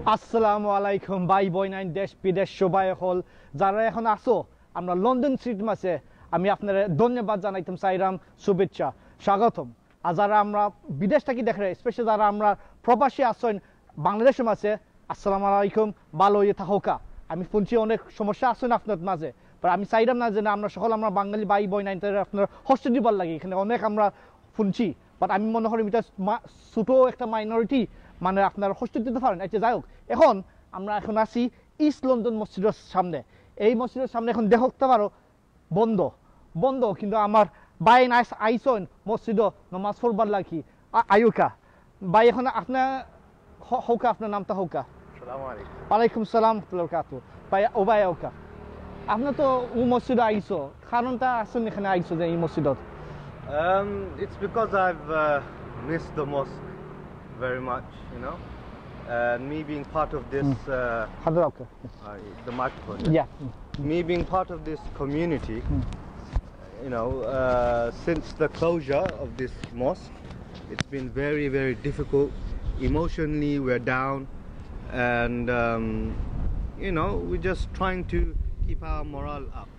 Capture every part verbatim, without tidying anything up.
আসসালামু আলাইকুম ভাই বইনাইন, দেশ বিদেশ সবাই অকল যারা এখন আছো আমরা লন্ডন সিটির মাঝে, আমি আপনারে ধন্যবাদ জানাইতাম চাইরাম, শুভেচ্ছা, স্বাগতম। আর যারা আমরা বিদেশ থাকি দেখরা, স্পেশালি যারা আমরা প্রবাসী আছইন বাংলাদেশের মাঝে, আসসালামু আলাইকুম, ভালো অইয়া থাকউক্কা। আমি হুনছি অনেক সমস্যা আছইন আপনার মাঝে, but আমি চাইরাম না যে না আমরা সকল আমরা বাঙালি ভাই বইনাইনতারে আপনার কষ্ট দিবার লাগি, এখানে অনেক আমরা হুনছি, but আমি মনে করি এটা মা-, ছোট একটা মাইনরিটি, মানে আপনার কষ্ট দিতে পারেন। আচ্ছা যাই হোক, এখন আমরা এখন আছি ইস্ট লন্ডন মসজিদের সামনে। এই মসজিদের সামনে এখন দেখতে পারো বন্ধ, বন্ধ, কিন্তু আমার ভাই আইস-, আইসইন মসজিদো নমাজ পড়বার লাগি। আ-, আইউক্কা। ভাই এখন আপনার হ-, হউক্কা, আপনার নামটা হউক্কা। আসসালামু আলাইকুম। ওয়ালাইকুম সালাম ওয়া রাহমাতুল্লাহি ওয়া বারাকাতুহু। ভাই, ও ভাই, হউক্কা। আপনার তো ও মসজিদো আইসো, কারণটা আছে নি এখানে আইসো যে এই মসজিদো? Um, it's because I've uh, missed the mosque very much, you know, and me being part of this uh, হাজার ওকে। Uh, the microphone. Yeah. Me being part of this community, you know, uh, since the closure of this mosque, it's been very, very difficult. Emotionally, we're down, and um, you know, we're just trying to keep our morale up.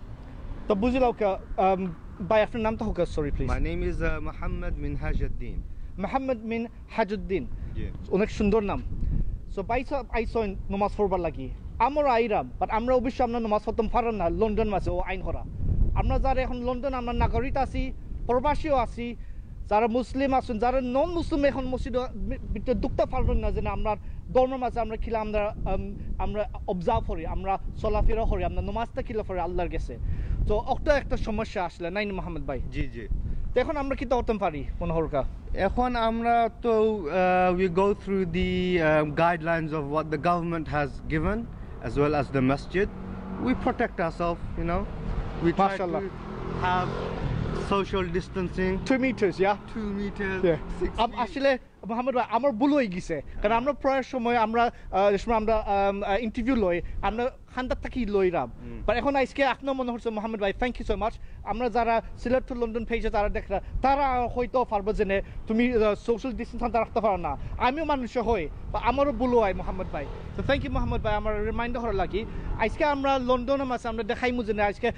তো বুঝিলাউক্কা, um, ভাই আপনার নামটা হউক্কা, sorry please. My name is uh, Muhammad Minhajuddin. Mohammad মিন হাজুদ্দিন। জি। অনেক সুন্দর নাম। সো ভাই সাহেব আইসইন নমাজ পড়বার লাগি। আমরা আইরাম, but আমরা অবশ্য আমরা নমাজ পড়তাম পারাম না, লন্ডন মাঝে ও আইন করা। আমরা যারা এখন লন্ডন, আমরা নাগরিক আছি, প্রবাসীও আছি, যারা মুসলিম আছইন, যারা নন মুসলিম এখন মসজিদ ভিতরে ঢুকতে পারইন না, যে না আমরা ধর্মের মাঝে আমরা কিলা আমরা, আম, আমরা অবজার্ভ করি, আমরা চলাফেরা করি, আমরা নমাজটা কিলা পড়ি আল্লাহর গেছে। তো অকটা একটা সমস্যা আসলে, নাইনি মোহাম্মদ ভাই? জি, জি। তো এখন আমরা কিতা করতাম পারি, মনে হউক্কা? এখন আমরা তো, uh, we go through the uh, guidelines of what the government has given, as well as the masjid. We protect ourselves, you know. We try মাশাআল্লাহ। To have social distancing. Two meters, yeah? Two meters, yeah. Six আম-, feet. আসলে মোহাম্মদ ভাই, আমার ভুল অই গেছে, কারণ আমরা প্রায় সময় আমরা, আহ, যে সময় আমরা, আম, আহ, ইন্টারভিউ লই, আমরা কান্দাত থাকি লইরাম। হুম। But এখন আইজকে আপনার মনে হচ্ছে মোহাম্মদ ভাই, thank you so much। আমরা যারা সিলেট to লন্ডন পেজে যারা দেখরা, তারা হয়তো পারবো যে নে, তুমি, আহ, সোশ্যাল ডিস্টেন্স আনতে রাখতে পারো না। আমিও মানুষ হই, বা আমারও ভুল হয় মোহাম্মদ ভাই। তো thank you মোহাম্মদ ভাই, আমার রিমাইন্ডার করার লাগি। আইজকে আমরা লন্ডনের মাঝে আমরা দেখাইমু যে না, আইজকে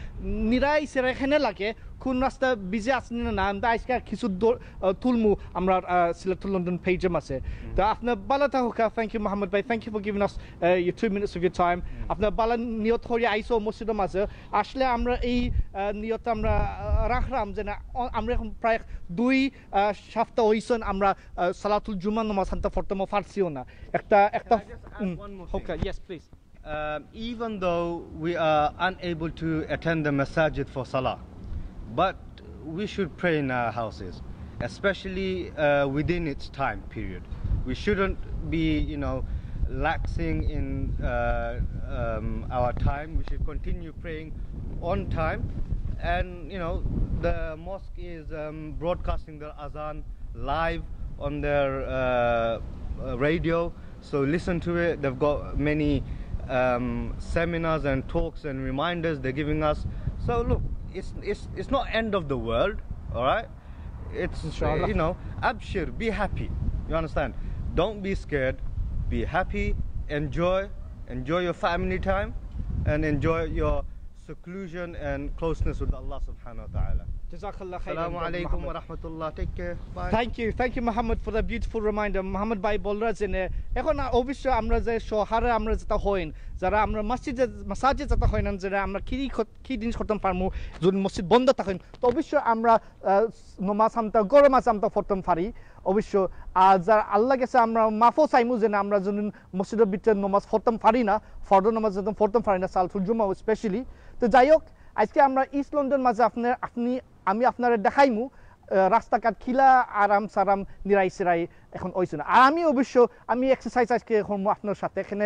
নিরাই সেরাই এখানে লাগে, কোন রাস্তা বিজি আছে না, না, আমরা আইজকে কিছু দৌড়-, আহ, তুলমু আমরা, আহ, সিলেট to লন্ডন পেজের মাঝে। হুম। তো আপনার ভালা থাকউক্কা, thank you মোহাম্মদ ভাই, thank you for giving us uh, your two minutes of your time। হুম। আপনার ভালা নিয়ত করি আইসো মসজিদের মাঝে। আসলে আমরা এই, আহ, নিয়ত আমরা, আহ, রাখরাম যে না, অ-, আমরা এখন প্রায় দুই, আহ, সপ্তাহ অইসইন আমরা, আহ, সালাতুল জুমা নামাজ আনতে পড়তাম পারছিও না। একটা, একটা, Can I just add hmm, one more thing? Okay, yes, please. Um, even though we are unable to attend the masajid for salah, but we should pray in our houses, especially uh, within its time period. We shouldn't be, you know, laxing in uh, um, our time. We should continue praying on time. And, you know, the mosque is um, broadcasting their azan live on their uh, uh, radio. So listen to it. They've got many um, seminars and talks and reminders they're giving us. So look, it's, it's, it's not end of the world, all right? It's, Inshallah. You know, abshir, be happy. You understand? Don't be scared. Be happy. Enjoy. Enjoy your family time and enjoy your seclusion and closeness with Allah subhanahu wa ta'ala. জাযাকাল্লাহ খাইরান, Assalamu alaikum Mohammad. Wa rahmatullah. Take care. Bye. Thank you, thank you Mohammad for the beautiful reminder। Mohammad ভাই বলরা যে নে, এখন অবশ্য আমরা যে শহরে আমরা যেতা হইন, যারা আমরা মসজিদে, মাসাজে যেতা হইন, যারা আমরা কি খ-, কি জিনিস করতাম পারমু, যদি মসজিদ বন্ধ থাকেন, তো অবশ্য আমরা, আহ, নমাজ আমতা, ঘরর মাঝে আমতা পড়তাম পারি, অবশ্য। আর যার আল্লাহর গেছে আমরা মাফও চাইমু যে না, আমরা যদি মসজিদর ভিতরে নমাজ পড়তাম পারি না, ফরজ নমাজ যখন পড়তাম পারি না, সালাতুল জুমা specially। তো যাই হোক, আইজকে আমরা ইস্ট লন্ডন মাঝে আপনার, আপনি, আমি আপনারে দেখাইমু, আহ, রাস্তাঘাট কিলা আরাম সারাম নিরাই সিরাই এখন অইছে না। আর আমি অবশ্য, আমি এক্সারসাইজ আইজকে করমু আপনার সাথে। এখানে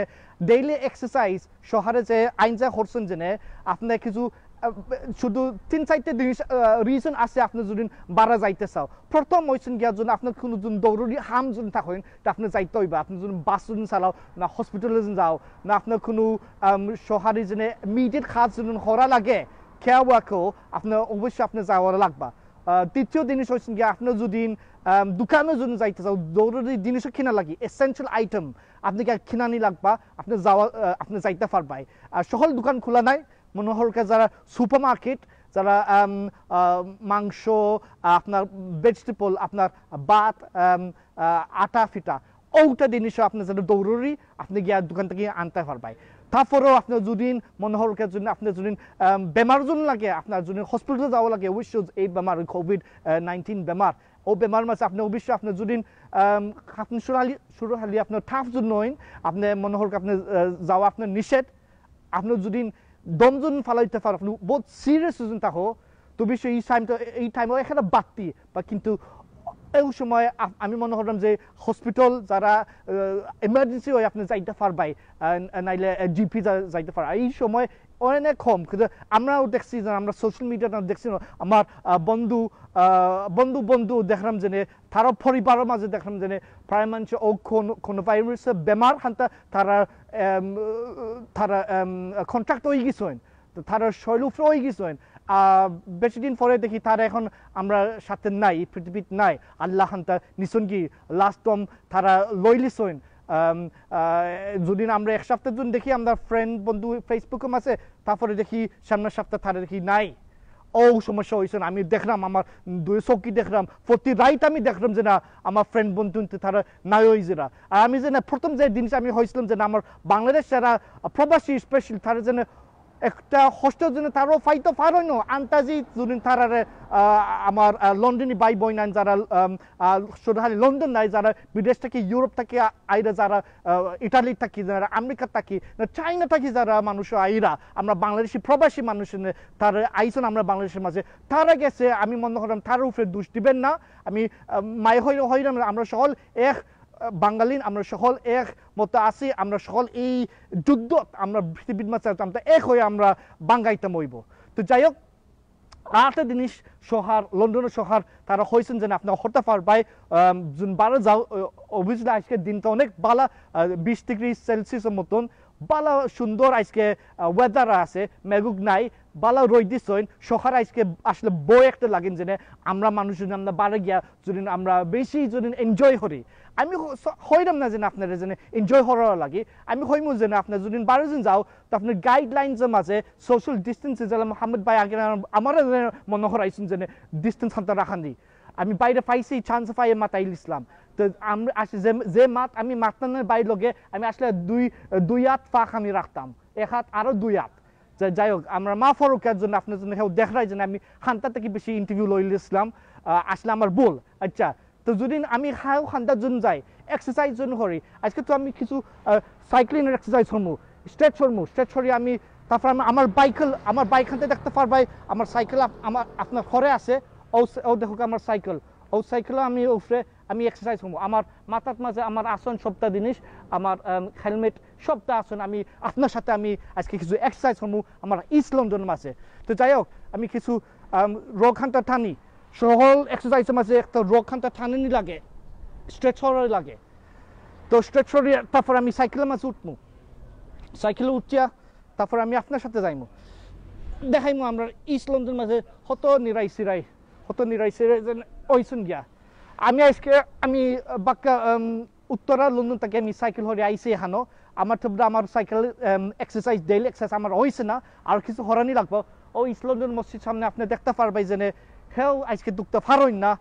ডেইলি এক্সারসাইজ শহরে যে আইন যা করছেন যে নে, আপনার কিছু, আহ, শুধু তিন চাইরটা জিনিস, আহ, রিজন আছে আপনি যদি বারা যাইতে চাও। প্রথম অইছেন গিয়া যদি আপনার কোনো যদি জরুরি হাম যদি থাকেন, তে আপনি যাইতে অইবা। আপনি যদি বাস যদি চালাও, না হসপিটালে যদি যাও, না আপনার কোনো, আম, শহরে যদি ইমিডিয়েট কাজ যদি করা লাগে, কেউ কেউ আপনার অবশ্যই আপনি যাওয়া লাগবা। আহ, দ্বিতীয় জিনিস অইছেন গিয়া আপনি যদি আম, দোকানো যদি যাইতা চাও, জরুরি জিনিসও কিনা লাগি, এসেনশিয়াল আইটেম, আপনে কিয়া কিনানি লাগবা, আপনে যাওয়া, আহ, আপনে যাইতা পারবায়। আর সকল দোকান খোলা নাই, মনে হরকা যারা সুপার মার্কেট, যারা, আম, আহ, মাংস, আপনার ভেজিটেবল, আপনার ভাত, আম, আহ, আটা ফিটা, ওটা জিনিসও আপনে যারা জরুরি, আপনে গিয়া দোকান থাকি আনতা পারবায়। তারপরেও আপনে যদি মনে হরকা যদি আপনে যদি, আম, বেমার যদি লাগে, আপনার যদি হসপিটালে যাওয়া লাগে, অবশ্যই এই বেমার, কোভিড, আহ, নাইনটিন বেমার, ও বেমার মাঝে আপনে অবশ্যই আপনে যদি, আম, আপনে সুরহালি, সুরহালি আপনার টাফ যদি নইন, আপনে মনে হরকা আপনে, আহ, যাওয়া আপনার নিষেধ, আপনে যদি দম যদি ফালাইতা পারইন, আপনে বহুত সিরিয়াস যদি থাকো, তো অবশ্যই এই টাইমটা, এই টাইমও এখানে বাড়তি, বা কিন্তু এই সময় আ-, আমি মনে করলাম যে হসপিটাল যারা, আহ, ইমার্জেন্সি হয় আপনে যাইতা পারবায়, আহ, নাইলে, আহ, জিপি যা-, যাইতা পারবায়। এই সময় অনেক কম, কিন্তু আমরাও দেখছি যে আমরা সোশ্যাল মিডিয়াতে দেখছি না, আমার, আহ, বন্ধু, আহ, বন্ধু, বন্ধু দেখলাম যে নে, তারা পরিবারের মাঝে দেখলাম যে নে, প্রায় মানুষ ও কোনো, কোনো ভাইরাস বেমার হানতা তারা, আম, তারা, আম, কন্ট্যাক্ট হয়ে গেছেন, তো তারা শরীর উপরে হয়ে গেছেন। আহ, বেশি দিন পরে দেখি তারা এখন আমরা সাথে নাই, পৃথিবীত নাই। আল্লাহ হানতা নিছন কি লাস্ট দম তারা লইলিছেন। আম, আহ, যদি আমরা এক সপ্তাহ দিন দেখি আমরা ফ্রেন্ড বন্ধু ফেসবুকে আছে, তারপরে দেখি সামনের সপ্তাহ তারা দেখি নাই। ও সমস্যা হয়েছে না, আমি দেখলাম আমার দুই চোখই দেখলাম, প্রতি রাইত আমি দেখলাম যে না আমার ফ্রেন্ড বন্ধু তারা নাই হয়ে যারা। আর আমি যে না প্রথম যে জিনিস আমি হয়েছিলাম যে না আমার বাংলাদেশ যারা প্রবাসী স্পেশালি তারা যেন একটা হোস্টেল জন্য তারাও ফাইতো পারইন না। আন্তাজি দুদিন তারারে, আহ, আমার, আহ, লন্ডনি ভাই বইন আন যারা, আম, আহ, শুধু খালি লন্ডন নাই, যারা বিদেশ থাকি, ইউরোপ থাকি আ-, আইরা যারা, আহ, ইটালি থাকি, যারা আমেরিকা থাকি, না, চাইনা থাকি যারা মানুষ আইরা, আমরা বাংলাদেশি প্রবাসী মানুষ এনে তারা আইছেন আমরা বাংলাদেশের মাঝে, তারা গেছে, আমি মনে করলাম তার উপরে দোষ দিবেন না। আমি, আহ, মাই হই-, হইলাম না, আমরা সকল এক, আহ, বাঙালি, আমরা সকল এক মতো আছি, আমরা সকল এই যুদ্ধ আমরা পৃথিবীর মাঝে আছি, আমরা এক হয়ে আমরা বাঙ্গাইতাম হইব। তো যাই হোক, আরেকটা জিনিস শহর, লন্ডনের শহর, তারা হয়েছেন যেন আপনার হতে পারবায়, আম, জুন বারো যাও, অ-, অবশ্যই আজকের দিনটা অনেক ভালো, আহ, বিশ ডিগ্রি সেলসিয়াসের মতন, ভালো সুন্দর আজকে, আহ, ওয়েদার আছে, মেঘুক নাই, ভালো রই দিছইন, শহর আজকে আসলে বই একটা লাগেন যেন আমরা মানুষ যদি আমরা বারে গিয়া যদি আমরা বেশি যদি এনজয় করি, আমি হ-, স-, হইলাম না যেন আপনারা যেন এনজয় করার লাগে, আমি হইমু যেন আপনারা যদি বারো দিন যাও, তো আপনার গাইডলাইন্সের মাঝে সোশ্যাল ডিস্টেন্সে যেন মোহাম্মদ ভাই আগে আমার, আমার যেন মনে করাইছেন যেন ডিস্টেন্স হাতে রাখান দি। আমি বাইরে পাইছি, চান্স পাই মাতাইল ইসলাম। তো আমরা আসলে যে, যে মাত আমি মাতলাম না বাইর লগে, আমি আসলে দুই, দুই হাত ফাঁক আমি রাখতাম, এক হাত আরো দুই হাত। যা-, যাই হোক, আমরা মা ফরুকের জন্য আপনার জন্য কেউ দেখরাই যেন আমি হান্তা থেকে বেশি ইন্টারভিউ লইল ইসলাম, আহ, আসলে আমার ভুল। আচ্ছা, তো যদি আমি খাও খান্দার জন্য যাই, এক্সারসাইজ জন্য করি, আজকে তো আমি কিছু, আহ, সাইক্লিং এক্সারসাইজ করবো, স্ট্রেচ করবো, স্ট্রেচ করি আমি, তারপর আমি আমার বাইকেল, আমার বাইক হানতে দেখতে পারবাই, আমার সাইকেল আপ-, আমার আপনার ঘরে আছে, ও সে-, ও দেখুক আমার সাইকেল, ও সাইকেল আমি উপরে আমি এক্সারসাইজ করবো, আমার মাথার মাঝে আমার আসন সপ্তাহ জিনিস, আমার, আম, হেলমেট সপ্তাহ আসন, আমি আপনার সাথে আমি আজকে কিছু এক্সারসাইজ করবো আমার ইস্ট লন্ডন মাঝে। তো যাই হোক, আমি কিছু, আম, রোগ হান্তা টানি, সহল এক্সারসাইজের মাঝে একটা রোগ হান্তা টানানি লাগে, স্ট্রেচ করার লাগে। তো স্ট্রেচ করি তারপর আমি সাইকেলের মাঝে উঠবো, সাইকেলে উঠিয়া তারপর আমি আপনার সাথে যাইমু, দেখাইমু আমরা ইস্ট লন্ডন মাঝে কত নিরাই সিরাই, কত নিরাই সিরাই যেন ওইসুন গিয়া। আমি আজকে আমি বাক্কা, উম, উত্তরা লন্ডন থেকে আমি সাইকেল হরে আইছি এখানো। আমার তো আমার সাইকেল, উম, এক্সারসাইজ, ডেইলি এক্সারসাইজ আমার হইছে না, আর কিছু হরানি লাগবো। ও ইস্ট লন্ডন মসজিদ সামনে আপনি দেখতে পারবাই যেন হেও আজকে দুখতে পারইন না।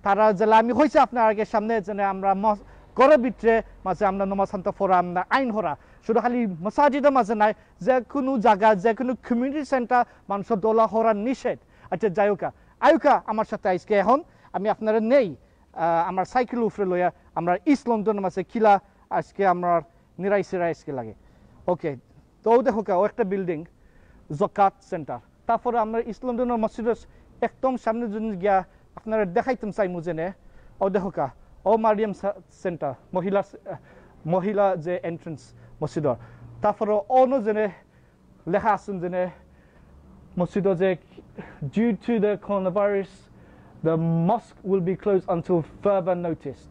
তারা যেলা আমি হইছে আপনার আগে সামনে যেন আমরা মস-, ঘরের ভিতরে মাঝে আমরা নমাজ হান্তা পড়া আমরা আইন হরা। শুধু খালি মসাজিদের মাঝে নাই, যে কোনো জায়গা, যে কোনো কমিউনিটি সেন্টার মানুষের দোলা হরা নিষেধ। আচ্ছা, যাই হোক, আয়ুকা আমার সাথে আজকে এখন আমি আপনারা নেই, আহ, আমার সাইকেল উপরে লইয়া আমরা ইস্ট লন্ডন মাঝে কিলা আজকে আমরা নিরাই সিরাই আজকে লাগে। ওকে, তো ও দেখো কা, ও একটা বিল্ডিং, জকাত সেন্টার। তারপরে আমরা ইস্ট লন্ডনের মসজিদের একদম সামনে যদি গিয়া আপনারা দেখাইতাম চাইমু যেনে, ও দেখো কা, ও মারিয়াম সা-, সেন্টার, মহিলা সে-, মহিলা যে এন্ট্রেন্স মসজিদর। তারপরে অন্য যেনে লেখা আছেন যেনে মসজিদর যে, "Due to the coronavirus, the mosque will be closed until further notice.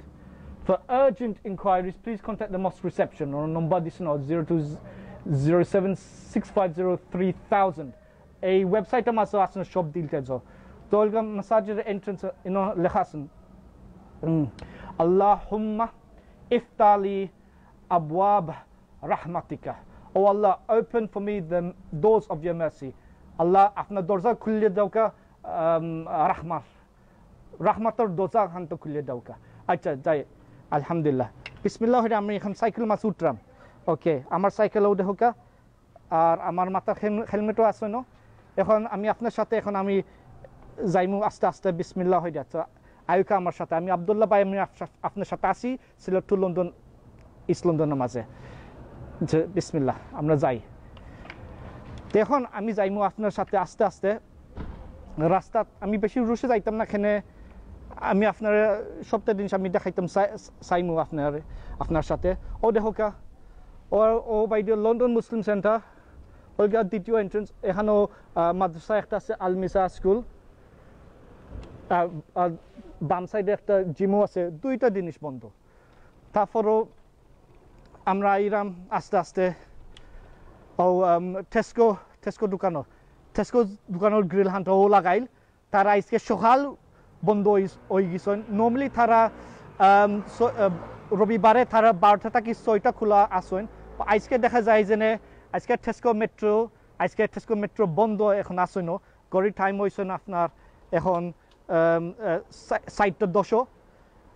For urgent inquiries, please contact the mosque reception" or নম্বর দিছেন zero two zero seven six five zero three thousand. এই ওয়েবসাইটের মাঝে আছেন সব ডিটেলস। তো ওয়েলকাম মসজিদের এন্ট্রেন্স ইনো লেখা আছেন। উম, আল্লাহুম্মা ইফতালি আবওয়াব রাহমাতিকা। Oh Allah, open for me the doors of your mercy. আল্লাহ, আপনার দরজা খুলিয়া দেউক্কা, আম, রাহমার, রাহমাতর দরজা খানতো খুলিয়া দেউক্কা। আচ্ছা, যাই, আলহামদুলিল্লাহ। বিসমিল্লাহ, আমি এখন সাইকেল মাঝে উঠরাম। ওকে, আমার সাইকেলও দেখউক্কা, আর আমার মাথার হেল-, হেলমেটও আছে না। এখন আমি আপনার সাথে, এখন আমি যাইমু আস্তে আস্তে, বিসমিল্লাহ হয়ে যাচ্ছে। আয়ুকা আমার সাথে, আমি আব্দুল্লাহ ভাই, আমি আপ-, আপনার সাথে আছি, সিলেট to লন্ডন, ইস্ট লন্ডনের মাঝে। যে, বিসমিল্লাহ, আমরা যাই। তো এখন আমি যাইমু আপনার সাথে আস্তে আস্তে। রাস্তাত আমি বেশি রুশে যাইতাম না, কেনে আমি আপনার সবটা জিনিস আমি দেখাইতাম, চাই-, চাইমু আপনার, আপনার সাথে। ও দেখউক্কা, ও, ও বাইরে লন্ডন মুসলিম সেন্টার, ওইগা দ্বিতীয় এন্ট্রেন্স, এখানেও, আহ, মাদ্রাসা একটা আছে, আল মিসা স্কুল, আর, আর বাম সাইডে একটা জিমও আছে, দুইটা জিনিস বন্ধ। তারপরও আমরা আইরাম আস্তে আস্তে। ও, আম, টেস্কো, টেস্কো দোকানও, টেস্কো দোকানর গ্রিল খানটাও লাগাইল। তারা আজকে সকাল বন্ধ হই, হই গেছেন। Normally তারা, আম, স-, আ, রবিবারে তারা বারোটা থাকি ছয়টা খোলা আছেন। আজকে দেখা যায় যে নে, আজকে টেস্কো মেট্রো, আজকে টেস্কো মেট্রো বন্ধ, এখন আছেন। ঘড়ির টাইম হইছেন আপনার এখন, আম, আ, সা-, চারটা দশও।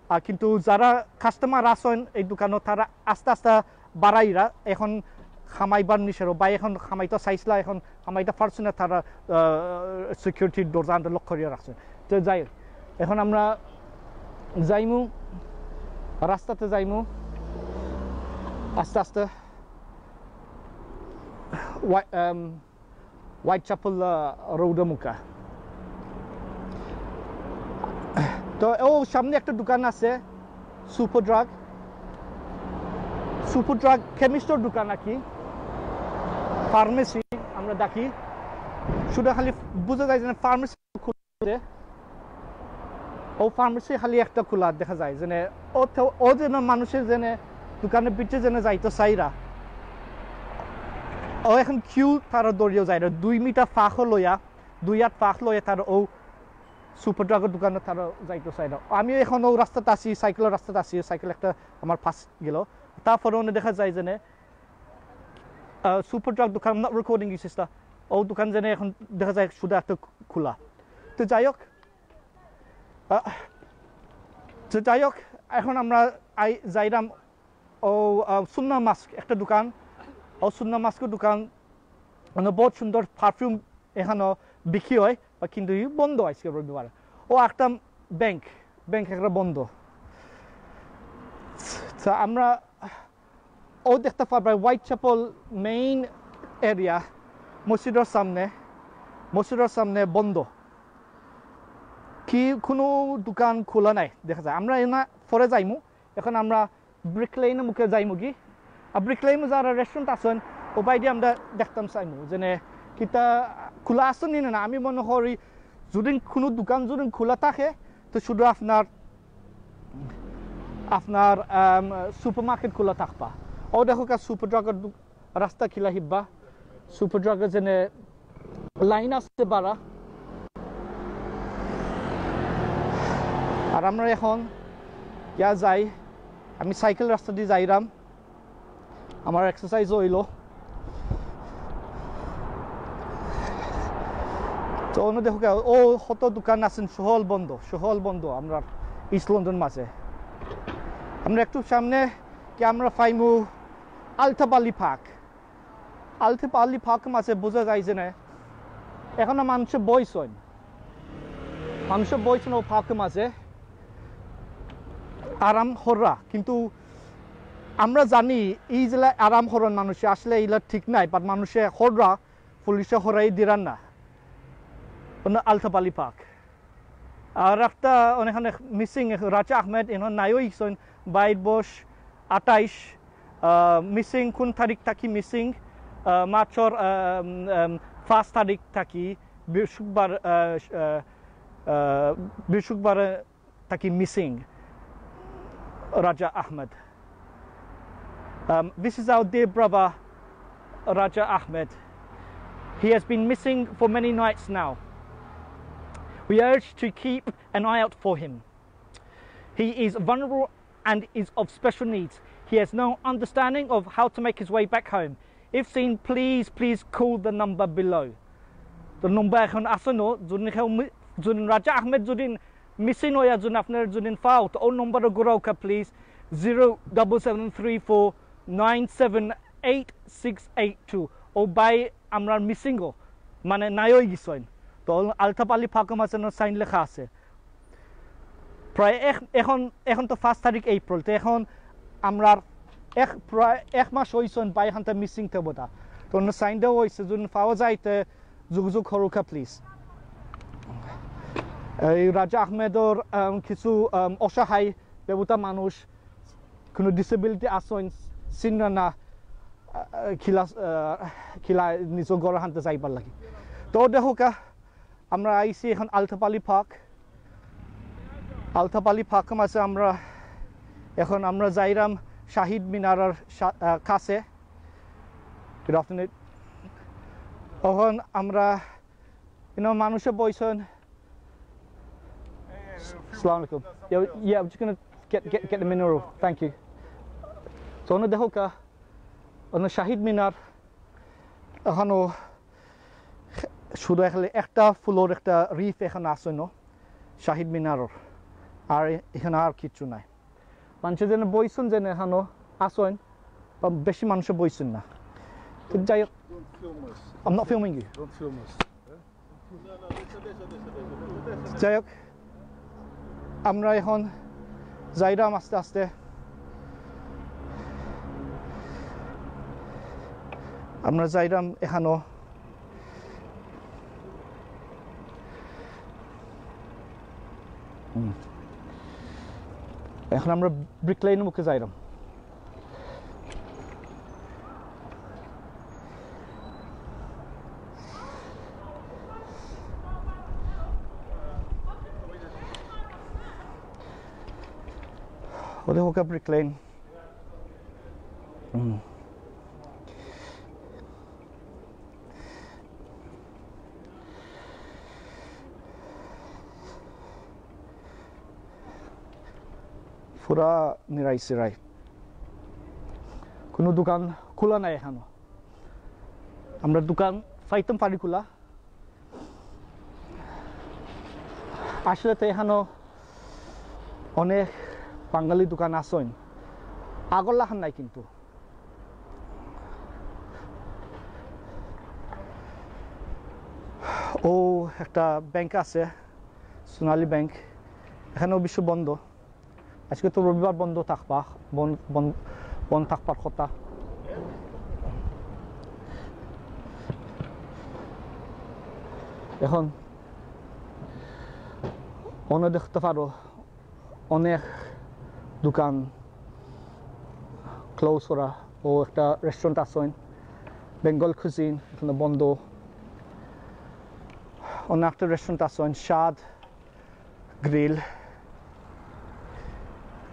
আর কিন্তু যারা কাস্টমার আছেন এই দোকানো, তারা আস্তে আস্তে বাড়াইরা এখন খামাইবার নিষেধ, বা এখন খামাইতে চাইছিলা, এখন খামাইতে পারছে না, তারা, আহ, সিকিউরিটির দরজা আনতে লক্ষ্য করিয়া রাখছেন। তো যাই হোক, এখন আমরা যাইমু, রাস্তাতে যাইমু আস্তে আস্তে। ওয়া-, আম, হোয়াইট চ্যাপেল, আহ, রোড মুখা। তো ও সামনে একটা দোকান আছে, সুপার ড্রাগ। সুপার ড্রাগ কেমিস্টর দোকান আর কি, ফার্মেসি আমরা ডাকি। শুধু খালি বুঝা যায় যে ফার্মেসি খুলছে, ও ফার্মেসি খালি একটা খোলা দেখা যায়, যেনে ও তো, ও যেন মানুষের যেনে দোকানে বিটে যেনে যাইতো চাইরা। ও এখন কিউ তারা দৌড়িয়েও যায় না, দুই মিটার ফাঁকও লইয়া, দুই হাত ফাঁক লইয়া তারা ও সুপার ড্রাগর দোকানে তারা যাইতো চাইরা। আমি এখন ও রাস্তাতে আছি, সাইকেলের রাস্তাতে আছি, সাইকেল একটা আমার পাশ গেল। তারপরে ওনে দেখা যায় যেনে, আহ, সুপার ড্রাগ দোকান, I'm not recording you, sister। ও দোকান যেনে এখন দেখা যায় শুধু একটা খোলা। তো যাই হোক, আহ, তো যাই হোক, এখন আমরা আই-, যাইরাম ও, আহ, সুন্না মাস্ক একটা দোকান, ও সুন্না মাস্কর দোকান, মানে বহুত সুন্দর পারফিউম এখানো বিক্রি হয়, বা কিন্তু ই বন্ধ আজকে রবিবার। ও একটা ব্যাংক, ব্যাংক একটা বন্ধ। তো আমরা ও দেখতে পারবা হোয়াইট চ্যাপেল মেইন এরিয়া, মসজিদের সামনে, মসজিদের সামনে বন্ধ, কি কোনো দোকান খোলা নাই দেখা যায়। আমরা এনা পরে যাইমু, এখন আমরা ব্রিক লেইনের মুখে যাইমু কি, আর ব্রিক লেইনে যারা রেস্টুরেন্ট আছেন, ও বাইরে আমরা দেখতাম চাইমু যেনে কিতা খোলা আছে নি না। আমি মনে করি যদি কোনো দোকান যদি খোলা থাকে, তো শুধু আপনার, আপনার, আম, সুপার মার্কেট খোলা থাকবা। ও দেখো কা সুপার ড্রাগর দু-, রাস্তা কিলা হিব্বা, সুপার ড্রাগর যেনে লাইন আছে বাড়া। আর আমরা এখন ইয়া যাই, আমি সাইকেল রাস্তা দিয়ে যাইরাম। আমার এক্সারসাইজও হইলো। তো অন্য দেখো কে, ও কত দোকান আছেন, সহল বন্ধ, সহল বন্ধ আমরা ইস্ট লন্ডন মাঝে। আমরা একটু সামনে কি আমরা পাইমু আলতাবালি পার্ক। আলতাবালি পার্ক মাঝে বুঝা যায় যে না, এখনো মানুষে বইছইন, মানুষে বইছইন ও পার্ক মাঝে আরাম হররা, কিন্তু আমরা জানি এই যে আরাম হরন মানুষে আসলে এইলা ঠিক নাই, বাট মানুষে হররা, পুলিশে হরাই দিরান না। অন্য আলতাবালি পার্ক। আর একটা অনেক অনেক মিসিং রাজা আহমেদ, এন নাইও ইকসন বাইশ বয়স আঠাইশ, আহ, মিসিং কোন তারিখ থাকি মিসিং? আহ, মার্চর, আহ, উম, উম, পাঁচ তারিখ থাকি বৃহস্পতিবার, আহ, আহ, আহ, বৃহস্পতিবার থাকি মিসিং রাজা Ahmed. Um, this is our dear brother, Raja Ahmed. He has been missing for many nights now. We urge to keep an eye out for him. He is vulnerable and is of special needs. He has no understanding of how to make his way back home. If seen, please, please call the number below. তো নম্বর এখন আছে নো, যদি কেউ মি-, যদি রাজা আহমেদ যদি মিসিং অইয়া যদি আপনার যদি ফাও, তো ও নম্বরে ঘুরাউক্কা, please, zero double seven three four nine seven eight six eight two। ও ভাই, আমরা মিসিং ও, মানে, নাই অই গেছইন। তো আলতাফ আলী পাকর মাঝে সাইন লেখা আছে। প্রায় এক, এখন, এখন তো পাঁচ তারিখ এপ্রিল, তো এখন আমরা এক, প্রায় এক মাস অইছইন ভাই এখানটা মিসিং থাকবো তা। তো অন্য সাইন দেওয়া অইছে, যদি পাওয়া যায়, তো যোগাযোগ করুক্কা, please। এই রাজা আহমেদর, আম, কিছু, আম, অসহায় বেবুতা মানুষ, কোনো ডিসেবিলিটি আছইন, চিনরা না, আ, আ, কিলা, আ, কিলা নিজ ঘর হানতে যাইবার লাগি। তো দেখুক্কা, আমরা আইছি এখন আলতাফ আলী পার্ক। আলতাফ আলী পার্ক মাঝে আমরা এখন আমরা যাইরাম শহীদ মিনারর সা-, আ, কাছে। Good afternoon। এখন আমরা, you know, মানুষে বইছইন। Assalamu alaikum। Yeah, yeah, I'm just gonna get, get, get the mineral. Thank you। তো, অন্য দেখুক্কা, অন্য শহীদ মিনার, এখানো শুধু এখানে একটা ফুলর একটা রিফ এখানো আছে ন, শহীদ মিনারর। আর এখানো আর কিচ্ছু নাই। মানুষে যেন বইছইন, যেন এখানো আছইন, বা বেশি মানুষে বইছইন না। তো যাই হোক, Don't film us। I'm not filming you। Don't film us। যাই হোক, আমরা এখন যাইরাম আস্তে আস্তে। আমরা যাইরাম এখানো। হুম। এখন আমরা ব্রিক লেন মুখে যাইরাম। ওদের হোক ব্রিক লেন। হুম। পুরা নিরাই সিরাই। কোনো দোকান খোলা নাই এখানো। আমরা দোকান পাইতাম পারি খোলা। আসলে তো এখানো অনেক বাঙালি দোকান আছইন, আগর লাখান নাই কিন্তু। ও একটা ব্যাংক আছে, সোনালী ব্যাংক, এখানে অবশ্য বন্ধ। আজকে তো রবিবার, বন্ধ থাকবা, বন-, বন-, বন্ধ থাকবার কথা। এখন অন্য দেখতে পারো অনেক দোকান ক্লোজ করা, ও একটা রেস্টুরেন্ট আছইন, বেঙ্গল কুজিন, এখানো বন্ধ। অন্য একটা রেস্টুরেন্ট আছইন, স্বাদ গ্রিল,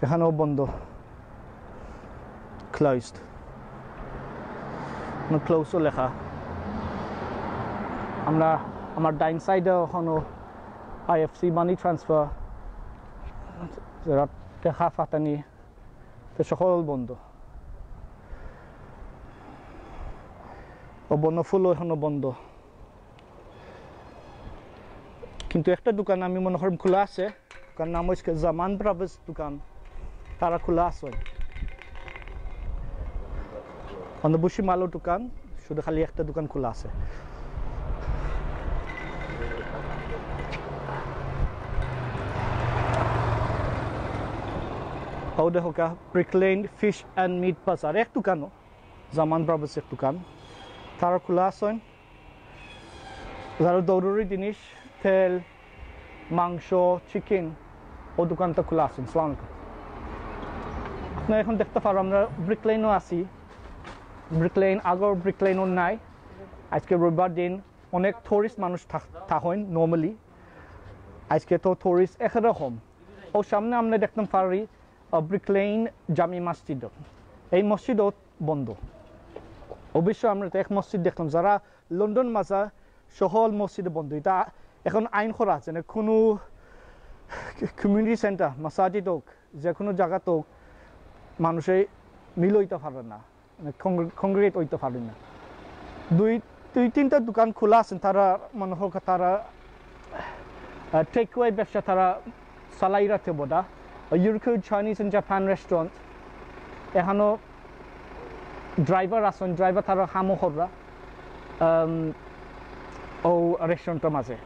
এখানেও বন্ধ, ক্লোজড, ক্লোজও লেখা। আমরা, আমার ডাইন সাইডে এখানো আইএফসি মানি ট্রান্সফার, যারা টেকা ফাটানি, তো সকল বন্ধ। ও বনফুলও এখানো বন্ধ। কিন্তু একটা দোকান আমি মনে করি খোলা আছে, দোকান নাম হচ্ছে জামান ব্রাদার্স দোকান, তারা খোলা আছে। মানে বুশি মালর দোকান, শুধু খালি একটা দোকান খোলা আছে। ও দেখো কা, Brick Lane fish and meat বাজার, এক দোকানও, জামান ব্রাদার্স এক দোকান, তারা খোলা আছে। যারা জরুরি জিনিস, তেল, মাংস, চিকেন, ও দোকানটা খোলা আছে। সালাম আলাইকুম। আপনারা এখন দেখতে পারো আমরা ব্রিক লেনও আছি। ব্রিক লেন, আগর ব্রিক লেনও নাই। আজকে রবিবার দিন, অনেক টুরিস্ট মানুষ থাক-, থাকইন normally। আজকে তো টুরিস্ট একরকম। ও সামনে আমরা দেখতাম পারি, আহ, ব্রিক লেন জামি মসজিদ। এই মসজিদও বন্ধ। অবশ্য আমরা তো এক মসজিদ দেখলাম, যারা লন্ডন মাজা সকল মসজিদে বন্ধ। এটা এখন আইন করা আছে, মানে কোনো কমিউনিটি সেন্টার, মাসাজিদ হোক, যে কোনো জায়গাত হোক, মানুষে মিল অইতা পারে না, মানে, কংগ্রে-, কংগ্রেগেট অইতা পারে না। দুই, দুই তিনটা দোকান খোলা আছে, তারা মনে হোক তারা, আহ, টেকওয়ে ব্যবসা তারা চালাইরা তে বোধা। ইউরোপীয় চাইনিজ অ্যান্ড জাপান রেস্টুরেন্ট, এখানো ড্রাইভার আছইন, ড্রাইভার তারা কামও কররা, আম, ও রেস্টুরেন্টর মাঝে।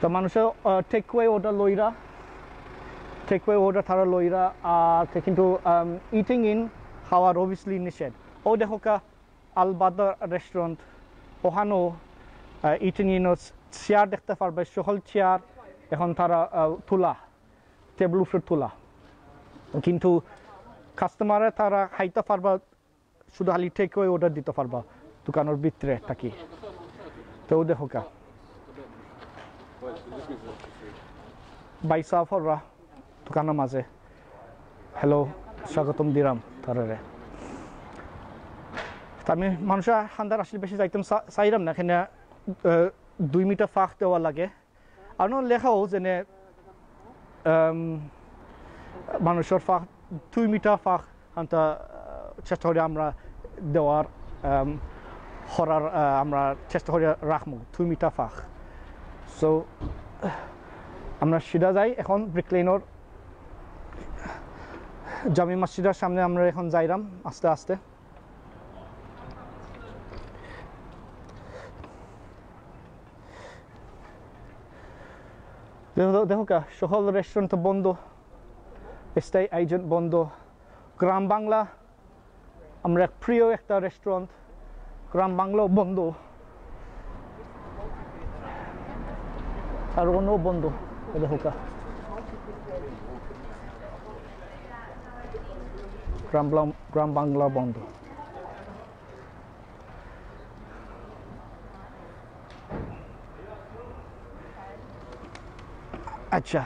তো মানুষে, আহ, টেকওয়ে অর্ডার লইরা, টেকওয়ে অর্ডার তারা লইরা, আর তে কিন্তু, আম, ইটিং ইন, খাওয়ার অবভিয়াসলি নিষেধ। ও দেখো কা, আল বাদর রেস্টুরেন্ট, ওখানো, আহ, ইটিং ইন চেয়ার দেখতা পারবা, সকল চেয়ার এখন তারা, আহ, তুলা, টেবিল উপরে তুলা। কিন্তু কাস্টমারে তারা খাইতা পারবা, শুধু খালি টেকওয়ে অর্ডার দিতা পারবা দোকানর ভিতরে থাকি। তো দেখো কা, ভাইসাব অরা দোকানর মাঝে। হ্যালো, স্বাগতম দিরাম তারারে। তো আমি মানুষর হান্দার আসলে বেশি যাইতাম চা-, চাইরাম না, এখানে, আহ, দুই মিটার ফাঁক দেওয়া লাগে। আর অনো লেখাও যেনে, আম, মানুষর ফাঁক, দুই মিটার ফাঁক, হান্তা, আহ, চেষ্টা করি আমরা দেওয়ার, আম, করার, আহ, আমরা চেষ্টা করি রাখমু দুই মিটার ফাঁক। So, আমরা সিধা যাই এখন ব্রিক লেনর জামি মসজিদর সামনে আমরা এখন যাইরাম আস্তে আস্তে। দেখো, দেখো কা, সকল রেস্টুরেন্ট তো বন্ধ, স্টেট এজেন্ট বন্ধ, গ্রাম বাংলা, আমরা এক প্রিয় একটা রেস্টুরেন্ট, গ্রাম বাংলাও বন্ধ, আর অনো বন্ধ। এ দেখো কা, গ্রাম বাং-, গ্রাম বাংলা বন্ধ। আচ্ছা,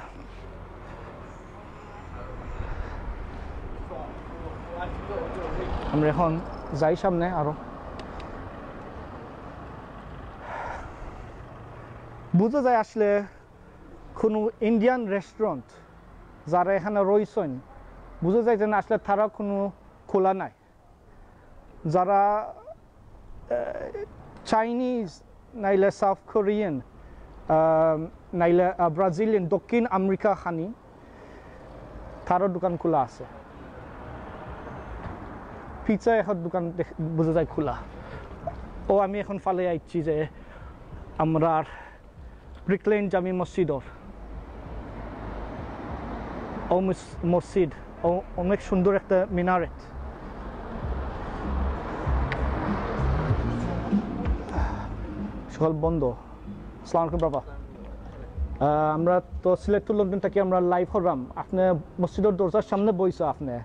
আমরা এখন যাই সামনে আরো। বুঝা যায় আসলে কোনো ইন্ডিয়ান রেস্টুরেন্ট যারা এখানো রইছইন, বুঝা যায় যে না, আসলে তারা কোনো খোলা নাই। যারা, আহ, চাইনিজ, নাইলে সাউথ কোরিয়ান, আহ, নাইলে, আহ, ব্রাজিলিয়ান, দক্ষিণ আমেরিকা খানি, তারার দোকান খোলা আছে। পিৎজা এখন দোকান দেখ-, বুঝা যায় খোলা। ও, আমি এখন ফালে আইছি যে আমরার ব্রিক লেন জামি মসজিদর। ও মস-, মসজিদ, ও অনেক সুন্দর একটা মিনারেট। সকাল বন্ধ। আসসালামু আলাইকুম বাবা। আহ, আমরা তো সিলেট টু লন্ডন থাকি আমরা লাইভ করলাম। আপনে মসজিদর দরজার সামনে বইছো আপনে।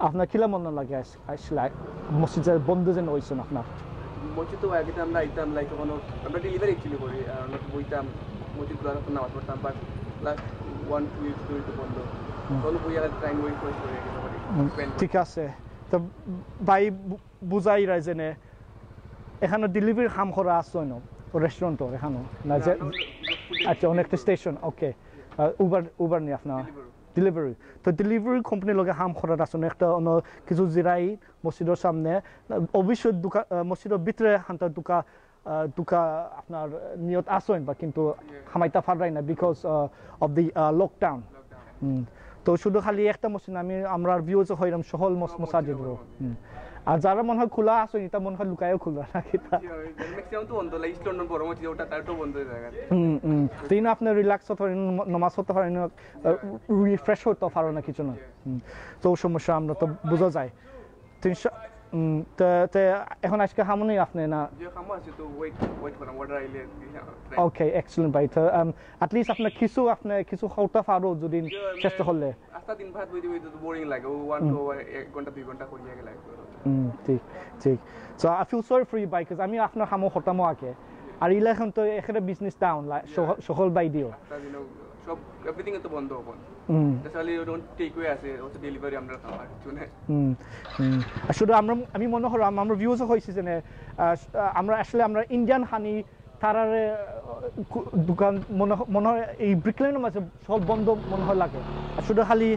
আপনার কিলা মনে লাগে আস-, আসলে মসজিদ যে বন্ধ যেন হইছে না আপনার? মসজিদ তো আগে তো আমরা আইতাম, লাইক, তখন আমরা ডেলিভারি অ্যাকচুয়ালি করি, আর আমরা তো বইতাম, মসজিদ খোলা থাকতো, নামাজ পড়তাম, but last one two weeks ধরে তো বন্ধ। হুম। তখন বই আর টাইম ওয়েস্ট করে করে একেবারে হুম, স্পেন্ড করি। ঠিক আছে। তো ভাই বু-, বুঝাই রায় জেনে এখানো ডেলিভারি কাম করা আছে না রেস্টুরেন্ট এখানো? না, না, যে আমরা ফুড আচ্ছা, অনেক ডেলিভারি করি। স্টেশন, ওকে। উবার, উবার নি আপনার? ডেলিভারি। ডেলিভারি। তো ডেলিভারি কোম্পানির লগে কাম করার আসলে একটা অন্য কিছু জিরাই মসজিদর সামনে, অবশ্যই দোকা-, আহ, মসজিদর ভিতরে হান্তার দোকা-, আহ, দোকা আপনার নিয়ত আছেন বা কিন্তু ইয়ে। হামাইতা পাররাই না because, ah, of the, ah, lockdown। Lockdown. Hmm. তো শুধু খালি একটা মসজিদ না, আমি, আমরা ভিউজ হইলাম সহল মস-, সব মসজিদ মসজিদ হলো। হলো। হুম। আর যারা মনে হয় খোলা আছে, এটা মনে হয় লুকায়ও খোলা না কিতা? জি, ওই ম্যাক্সিমাম তো বন্ধ, লাইক ইস্ট লন্ডন বড় মসজিদ, ওটা তার তো বন্ধ হয়ে যায়। হুম, হুম। তো ইনো আপনি রিল্যাক্স হতে পারেন, ন-, নামাজ হতে পারেন, আহ, রিফ্রেশ হতে পারেন না কিছু না। হুম। তো সমস্যা আমরা তো বুঝা যায়। তিনশো, হুম, তো, তো এখন আজকে হামুনি আপনি না? যে কামো আছে তো ওয়েট, ওয়েট করাম, অর্ডার আইলে, ইয়া, ট্রাই। ওকে, এক্সেলেন্ট ভাই। তো, আম, at least আপনার কিছু, আপনার কিছু হতে পারো যদি জি, আমি চেষ্টা করলে। আস্তা দিন ভাত বইতে বইতে তো বোরিং লাগে, ও ওয়ান হুম। টু ওয়ান, এক ঘন্টা, দুই ঘন্টা করিয়া গেলে। হুম, ঠিক, ঠিক। So, I feel sorry for you, ভাই, 'cause আমি আপনার হামো খতামো আগে। আর ইলা এখন তো এখানে বিজনেস ডাউন, লা-, জি। সহ-, সহল ভাই দিও। আস্তা দিনও সব, এভরিথিং তো বন্ধ এখন। হুম। Just খালি ওরকম টেক ওয়ে আছে, ওটা ডেলিভারি আমরা খাওয়ার কিছু নেই। হুম, হুম। আর শুধু আমরা, আমি মনে করি আম-, আমরা ভিউজ হয়েছি যে, আহ, আমরা আসলে আমরা ইন্ডিয়ান হানি তারারে, আহ, কু- দোকান মনে হ- মনে হয় এই ব্রিক লেনর মাঝে সব বন্ধ মনে হয় লাগে। আর শুধু খালি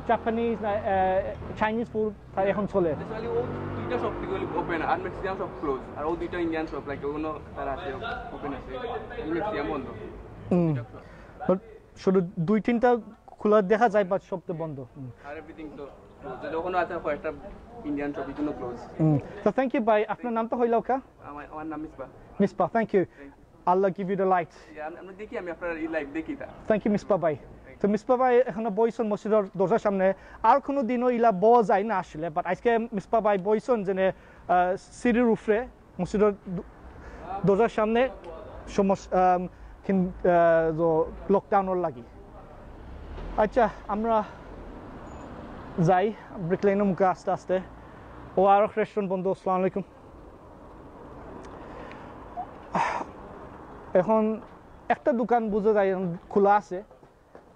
জাপানিজ না, চাইনিজ ফুড তাই এখন চলে। অ্যাকচুয়ালি ও দুইটা শপ থেকে ওপেন, আর ম্যাক্সিমাম শপ ক্লোজ। আর ও দুইটা ইন্ডিয়ান শপ, লাইক ওগুলো তারা আছে, ওপেন আছে, ম্যাক্সিমাম বন্ধ। হুম। But শুধু দুই তিনটা খোলা দেখা যায়, বাট সব তো বন্ধ। হুম। আর এভরিথিং তো ক্লোজ। যখন আছে কয়েকটা ইন্ডিয়ান শপ, এগুলো ক্লোজ। হুম। তো থ্যাংক ইউ ভাই, আপনার নাম তো হইল কা? আমার আমার নাম Misba. Misba, thank you. Allah give you the light. আমরা দেখি, আমি আপনার এই লাইভ দেখি তা। থ্যাংক ইউ মিসবা ভাই। তো মিসবা ভাই এখানে বইছন মসজিদর দরজার সামনে। আর কোনো দিনও ইলা বওয়া যায় না আসলে, বাট আজকে মিসবা ভাই বইছন যেনে সিঁড়ির উপরে মসজিদর দ- দরজার সামনে সমস্যা লকডাউনর লাগি। আচ্ছা, আমরা যাই ব্রিক লেনর মুখে আস্তে আস্তে। ও আর রেস্টুরেন্ট বন্ধ। আসসালামু আলাইকুম। এখন একটা দোকান বুঝা যায় খোলা আছে,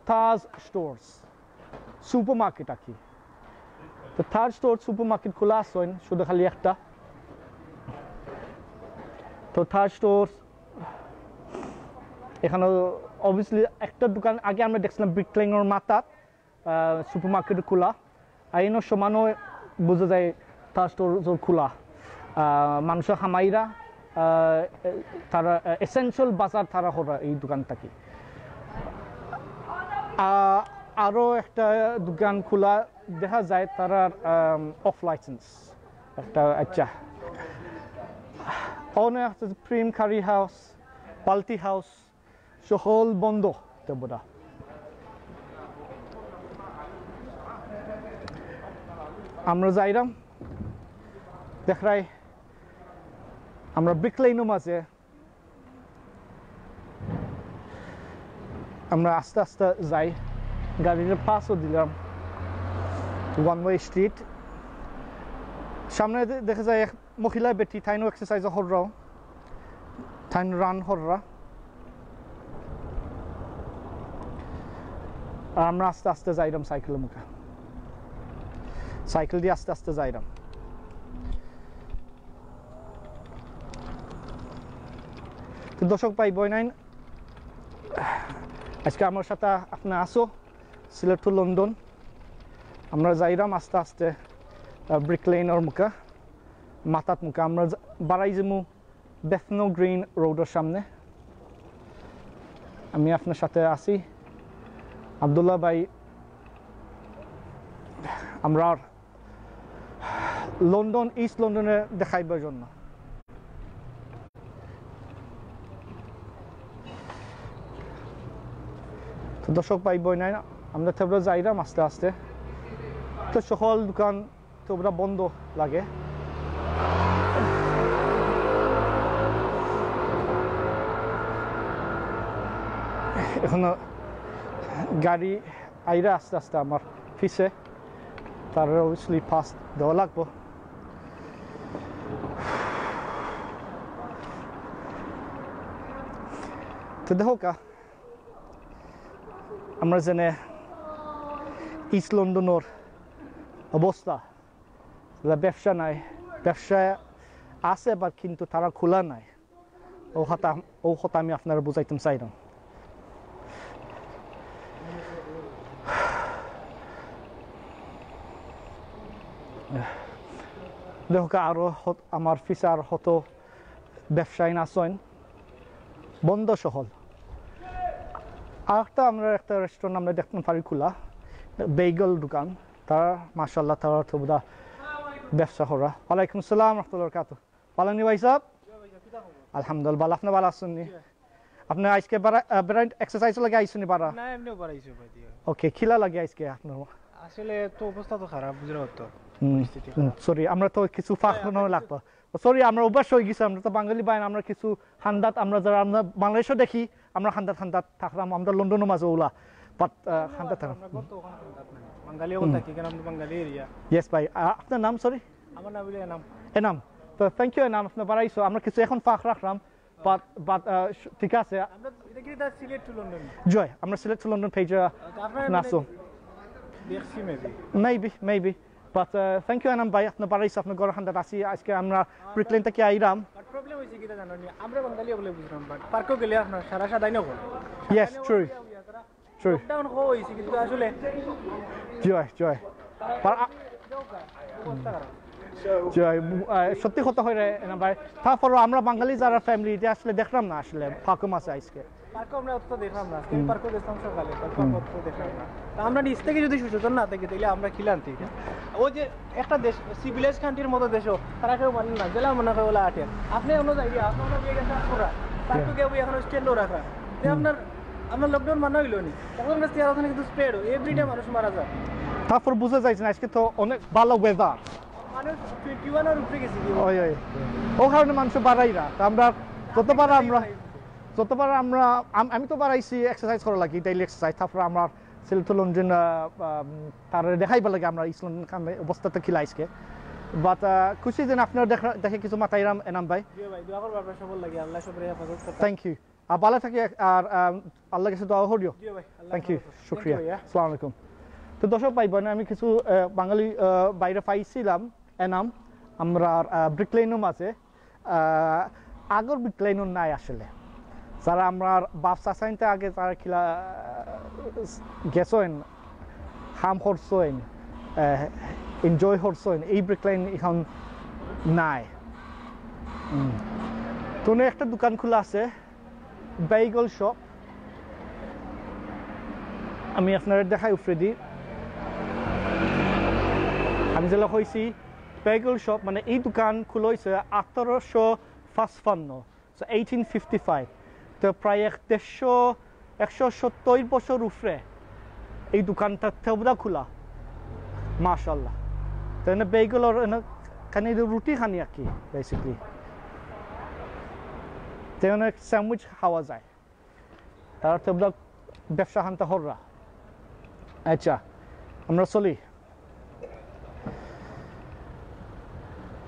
তাজ স্টোর্স সুপার মার্কেট আর কি। তো তাজ স্টোর সুপার মার্কেট খোলা আছে শুধু খালি একটা। তো তাজ স্টোর এখানে অবভিয়াসলি একটা দোকান আগে আমরা দেখছিলাম ব্রিক লেনর মাথাত সুপার মার্কেট খোলা। আর এনে সমানও বুঝা যায় তাজ স্টোর খোলা। আহ, মানুষের খামাইরা আহ, তারা এসেনশিয়াল বাজার তারা করা এই দোকান থাকি। আহ, আরও একটা দোকান খোলা দেখা যায় তারার অফ লাইসেন্স একটা। আচ্ছা, অনেক আছে প্রেম কারি হাউস, পালটি হাউস, সকল বন্ধ। তো বোধা আমরা যাইরাম দেখরাই আমরা ব্রিক লেনর মাঝে। আমরা আস্তে আস্তে যাই, গাড়ির পাসও দিলাম, ওয়ান ওয়ে স্ট্রিট। সামনে দে- দেখা যায় এক মহিলা বেটি, তাইনও এক্সারসাইজ হররাও, তাইন রান হররা। আর আমরা আস্তে আস্তে যাইরাম সাইকেলের মুখে, সাইকেল দিয়ে আস্তে আস্তে যাইরাম। তো দর্শক ভাই বইনাইন, আজকে আমার সাথে আপনি আসো সিলেট টু লন্ডন। আমরা যাইরাম আস্তে আস্তে ব্রিক লেনর মুখা, মাথাত মুখা। আমরা যা- বাড়াই যামু বেথনো গ্রিন রোডের সামনে। আমি আপনার সাথে আছি, আব্দুল্লাহ ভাই। আমরা লন্ডন, ইস্ট লন্ডনে দেখাইবার জন্য। তো দর্শক ভাই বইনাইন, আমরা তো যাইরাম আস্তে আস্তে। তো সকল দোকান তো বন্ধ লাগে। এখনো গাড়ি আইরা আস্তে আস্তে আমার পিছে, তার অবভিয়াসলি পাস দেওয়া লাগবো। তো দেখো কা, আমরা জেনে ইস্ট লন্ডনর অবস্থা, ব্যবসা নাই, ব্যবসা আছে আবার কিন্তু তারা খোলা নাই। ও কথা ও কথা আমি আপনারে বুঝাইতাম চাইরাম। দেখো আরো আমার পিছে আর কত ব্যবসায়ী আছইন, বন্ধ সকল। আর একটা আমরা একটা রেস্টুরেন্ট আমরা দেখতাম পারি খোলা, বেগেল দোকান। তারা মাশাআল্লাহ তারা তো বুধা ব্যবসা করা। ওয়ালাইকুম আসসালাম রহমতুল্লাহ বরকাত। ভালো নি ভাই সাহেব? আলহামদুলিল্লাহ ভালো। আপনি ভালো আছইন নি? আপনি আজকে বেড়া- আহ, বেড়াইন এক্সারসাইজ লাগি আইছইন নি বারা? না, এমনিও বাড়াইছো ভাই দিয়া। ওকে, কিলা লাগে আজকে আপনার? আসলে তো অবস্থা তো খারাপ, বুঝরা তো। সরি, আমরা তো কিছু ফাঁক লাগবো। সরি, আমরা অভ্যাস হয়ে গেছে, আমরা তো বাঙালি ভাই, আমরা কিছু হান্দাত, আমরা যারা আমরা বাংলাদেশও দেখি, আমরা হান্দাত হান্দাত থাকলাম, আমরা লন্ডনও মাঝে ওলা, বাট হান্দাত থাকলাম। আমরা ঘর তো ওখানে হান্দাত নাই। বাঙালি ওখানে থাকি, কারণ আমরা বাঙালি এরিয়া। ইয়েস ভাই, আ- আপনার নাম? সরি, আমার নাম হইলো এনাম। এনাম। তো থ্যাংক ইউ এনাম, আপনি বাড়াইছো, আমরা কিছু এখন ফাঁক রাখলাম, বাট বাট ঠিক আছে। আমরা এটা কি এটা সিলেট টু লন্ডন? জয়, আমরা সিলেট টু লন্ডন পেজে আপনারা নাচো। দেখছি maybe. Maybe maybe But uh, thank you, Enam ভাই, আপনে বাড়াইছে, আপনার ঘর হান্দাত আছি। আজকে আমরা ব্রিকলেন থাকি আইরাম। বাট প্রবলেম হইছে কিতা জানো নি? আমরা বাঙালি অকলে বুঝলাম, বাট পার্কো গেলে আপনার সারা সাদাই না বল। Yes, true. True. লকডাউন হইছে কিন্তু আসলে জয় জয়। আর আ- জয়, আহ, সত্যি কথা হয় রে, এনাম ভাই। তারপরও আমরা বাঙালি যারা ফ্যামিলি, এটা আসলে দেখলাম না আসলে পার্কো মাসে আজকে। পার্কো আমরা অত দেখলাম না। আজকে আমি পার্কো গেছিলাম সকালে, পার্কো আমরা অত দেখলাম না। তা আমরা নিজ থেকে যদি সচেতন না থাকি, তাহলে আমরা কি লানতে এটা? ও যে একটা দেশ, সিভিলাইজ কান্ট্রির মতো দেশও, তারা কেউ মানেন না, জেলা মনে হয় ওলা আটে। আপনি অন্য জায়গায়, আপনি অন্য জায়গায় কাজ করা, পার্কো গিয়ে বই এখন স্ট্যান্ডও রাখা। তে আপনার আপনার লকডাউন মানা হইলো নি, তখন কাছ থেকে আরো কিন্তু স্প্রেড হয়, এভরিডে মানুষ মারা যায়। তারপর বুঝা যাইছে না, আজকে তো অনেক ভালো ওয়েদার। মানুষ টোয়েন্টি ওয়ান আর উপরে গেছে কি? ওই ওই, ও কারণে মানুষ বাড়াইরা। তো আমরা যতবার আমরা যতবার আমরা আম- আমি তো বাড়াইছি এক্সারসাইজ করা লাগি, ডেইলি এক্সারসাইজ। তারপর আমরা সিলেট লন্ডন তার দেখাইবার লাগে আমরা ইস্ট লন্ডন অবস্থাটা কিলা আজকে। বাট খুশি যেন আপনারা দেখা দেখে কিছু মাতাইরাম এনাম ভাই। জি ভাই, দোয়া করবো আপনার সবার লাগি, আল্লাহ সবরে হেফাজত করতে। Thank you. আর ভালো থাকি। আর আল্লাহর কাছে দোয়া করিও। জি ভাই, আল্লাহ থ্যাংক ইউ। হেফাজত করতে। শুক্রিয়া। Thank you ভাইয়া। আসসালামু আলাইকুম। তো দর্শক ভাই বোন, আমি কিছু আহ, বাঙালি আহ, বাইরে পাইছিলাম এনাম, আমরা ব্রিকলেনও মাঝে আহ, আগর ব্রিকলেনও নাই আসলে। যারা আমরা বাপ চাচাইনতে আগে যারা কিলা আহ, গেছইন, হাম করছইন, এনজয় করছইন, এই ব্রিকলেন এখন নাই। হুম। তো অনে একটা দোকান খোলা আছে, বেগেল শপ। আমি আপনারে দেখাই উপরেদি। আমি যেলা কইছি, বেগেল শপ মানে এই দোকান খোলা হয়েছে আঠারোশো পাঁচপান্ন, so eighteen fifty five। তো প্রায় এক দেড়শো, একশো সত্তর বছর উপরে এই দোকানটা তেবদা খোলা। মাশাআল্লাহ। তো এনে বেগেলর এনে খানি রুটি খানি আর কি, বেসিক্যালি। তো এনে স্যান্ডউইচ খাওয়া যায়। তারা তো ব্যবসা হান্তা হররা। আচ্ছা, আমরা চলি।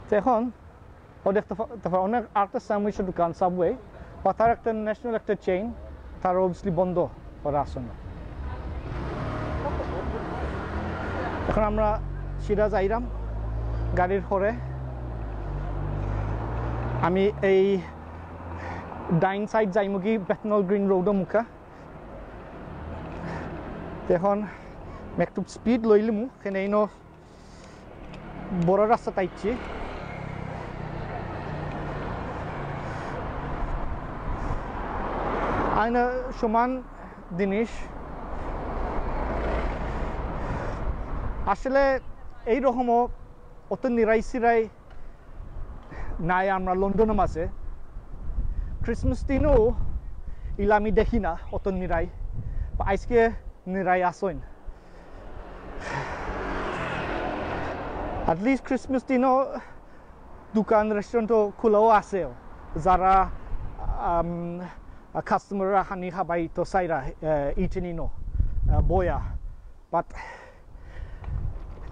তো এখন ও দেখতে পা- দেখতে পারো অনেক আরেকটা স্যান্ডউইচের দোকান, সাবওয়ে, বা তার একটা ন্যাশনাল একটা চেইন, তার অবভিয়াসলি বন্ধ করা আছে না। এখন আমরা সিধা যাইরাম গাড়ির পরে। আমি এই ডাইন সাইড যাইমুগি বেথনল গ্রিন রোডও মুখা। তো এখন আমি একটু স্পিড লইলিমু, কেন এই ন বড় রাস্তা তাইছি। আইন সমান জিনিস। আসলে এই রকমও অত নিরাই সিরাই নাই আমরা লন্ডনের মাঝে। ক্রিসমাস দিনও ইলা আমি দেখি না অত নিরাই, বা আজকে নিরাই আসইন। অ্যাটলিস্ট ক্রিসমাস দিনও দোকান রেস্টুরেন্টও খোলাও আছে, যারা কাস্টমাররা হানি খাবাই তো চাইরা ইটেনি ন বয়া। বাট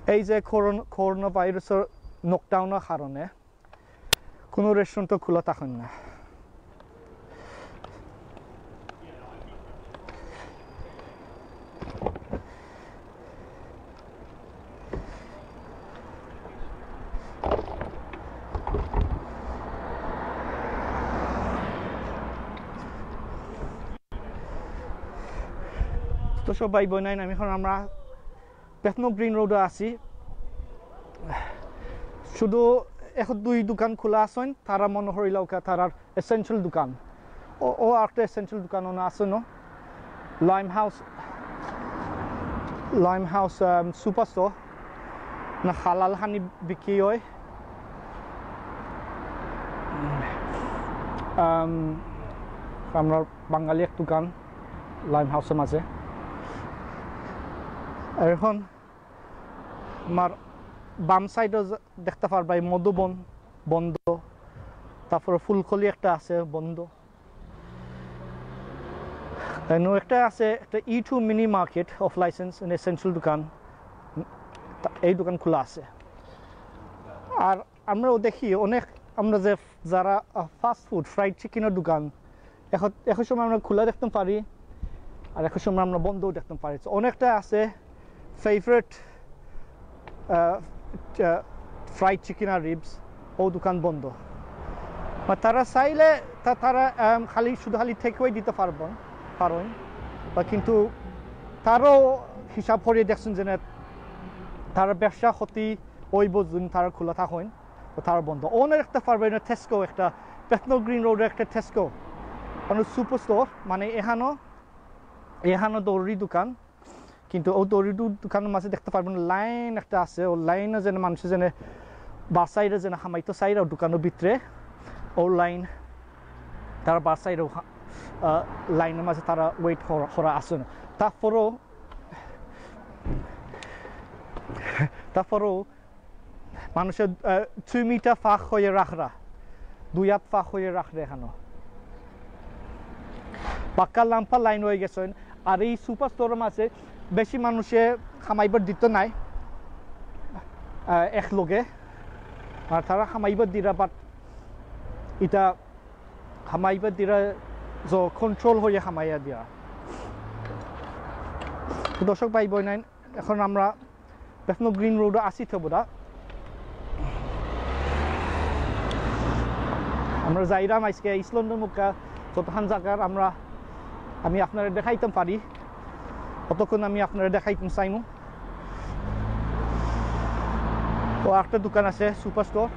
এই যে করোনা ভাইরাসের লকডাউনের কারণে কোনো রেস্টুরেন্টও খোলা থাকেন না। তো সব ভাই বোন, আমি এখন আমরা বেথনল গ্রিন রোডে আছি। শুধু এখন দুই দোকান খোলা আছেন, তারা মনে হইল ওকে তারার এসেনশিয়াল দোকান। ও ও আরেকটা এসেনশিয়াল দোকান ওনা আছে ন, lime house, lime house super store না, হালাল হানি বিক্রি হয়। আম, আমরা বাঙালি এক দোকান লাইম হাউসের মাঝে। আর এখন আমার বাম সাইডও দেখতে পারবা এই মধুবন বন্ধ, তারপরে ফুলকলি একটা আছে বন্ধ, এনো একটা আছে একটা ই টু mini market off licence essential দোকান, তা- এই দোকান খোলা আছে। আর আমরাও দেখি অনেক, আমরা যে যারা ফাস্ট ফুড, ফ্রাইড চিকেনের দোকান, এখন এখন সময় আমরা খোলা দেখতে পারি, আর এখন সময় আমরা বন্ধও দেখতে পারি। তো অনেকটা আছে ফেভারিট ফ্রাইড চিকেন আর রিবস, ও দোকান বন্ধ। বা তারা চাইলে তা-, তারা, আম, খালি, শুধু খালি টেক অ্যাওয়ে দিতা পারবো, পারইন। বা কিন্তু তারাও হিসাব করিয়া দেখছইন যেনে তারার ব্যবসা ক্ষতি অইবো যদি তারা খোলা থাকইন, তো তারা বন্ধ। অনো দেখতা পারবা, এনো টেস্কো একটা, বেথনো গ্রিন রোডো একটা টেস্কো, মানে সুপার স্টোর, মানে এখানো, এখানো দৌড়ি দোকান, কিন্তু ও দৌড়ি দু-, দোকানর মাঝে দেখতা পারবা লাইন একটা আছে, ও লাইনো যেন মানুষে যেন বাসাইরে যেন হামাইতো চাইরা দোকানর ভিতরে, ও লাইন, তারা বাসাইরে হা-, আহ, লাইনর মাঝে তারা ওয়েট করা, করা আছে না। তারপরও, তারপরও মানুষে, আহ, দুই মিটার ফাঁক করিয়া রাখরা, দুই হাত ফাঁক করিয়া রাখরা এখানো। পাক্কা লাম্বা লাইন অইগেছে। আর এই সুপার স্টোরর মাঝে বেশি মানুষে হামাইবার দিতো নায়, আহ, একলগে। আর তারা হামাইবার দিরা, but ইটা হামাইবার দিরা যে কন্ট্রোল করিয়া হামাইয়া দিয়া। তো দর্শক ভাই বইনাইন, এখন আমরা বেথনো গ্রিন রোডো আছি তো বুদা। আমরা যাইরাম আইজকে ইস্ট লন্ডন মুখা যতখান জাগার আমরা, আমি আপনারে দেখাইতাম পারি, অতক্ষণ আমি আপনারে দেখাইতাম চাইমু। ও একটা দোকান আছে, সুপার স্টোর।